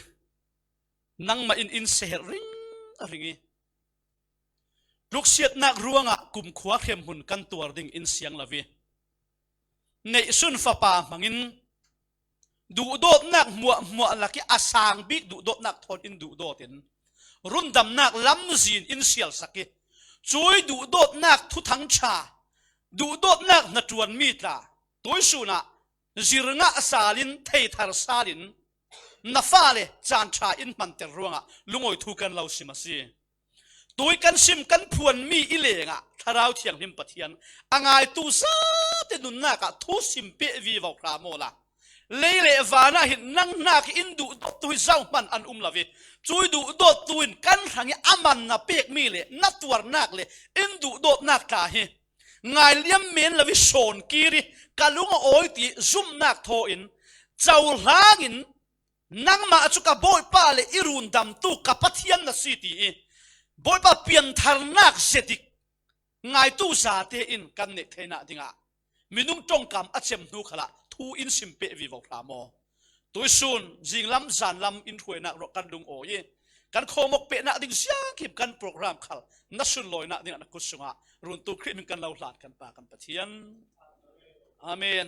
Nangmah in in seher ring a ring i, tluksiatnak ruangah kumkhua hremhmun kan tuar ding in siang lo i, neihsun fapa hmangin duhdawtnak hmuahhmuah lak i a sang bik duhdawtnak thawn in duhdawt in, rundamnak lamzin in sialsak i, cui duhdawtnak thuthang ṭha, duhdawtnak hnaṭuan mi tla, tuisun ah zir ngah salin, theithar salin, na fale caan ṭha in hmanter ruangah lungawi thu kan lo sim a si. Tui kan sim kan phuan mi i lengah Thlarau Thianghlim Pathian a ngaitu zate nunnak ah thu sim peh vivo hram aw la. Lei le van ah hin nang hnak in duhdawttu hi zohman an um lo i, cui duhdawttu in kan hrang i a man na pek mi le na tuarnak le in duhdawtnak tla hi ngailiam men lo i, sawn kir i, ka lung a awi ti zumhnak thaw in, cohlang in, nangmah cu ka Bawipa le i rundamtu ka Pathian na si ti i, Bawipa piantharnak zedik ngaitu zate in kan neih theinak dingah minung ṭongkam a cem hnu khalah thu in sim peh vivo hram aw. Tuisun zinglam zanlam in hruainak ruah kan lungawi i, kan khawmawk pehnak ding ziangkim kan program khal na sunlawinak dingah na kut sungah runtu Khrih min kan lo hlan kan Pa kan Pathian. Amen.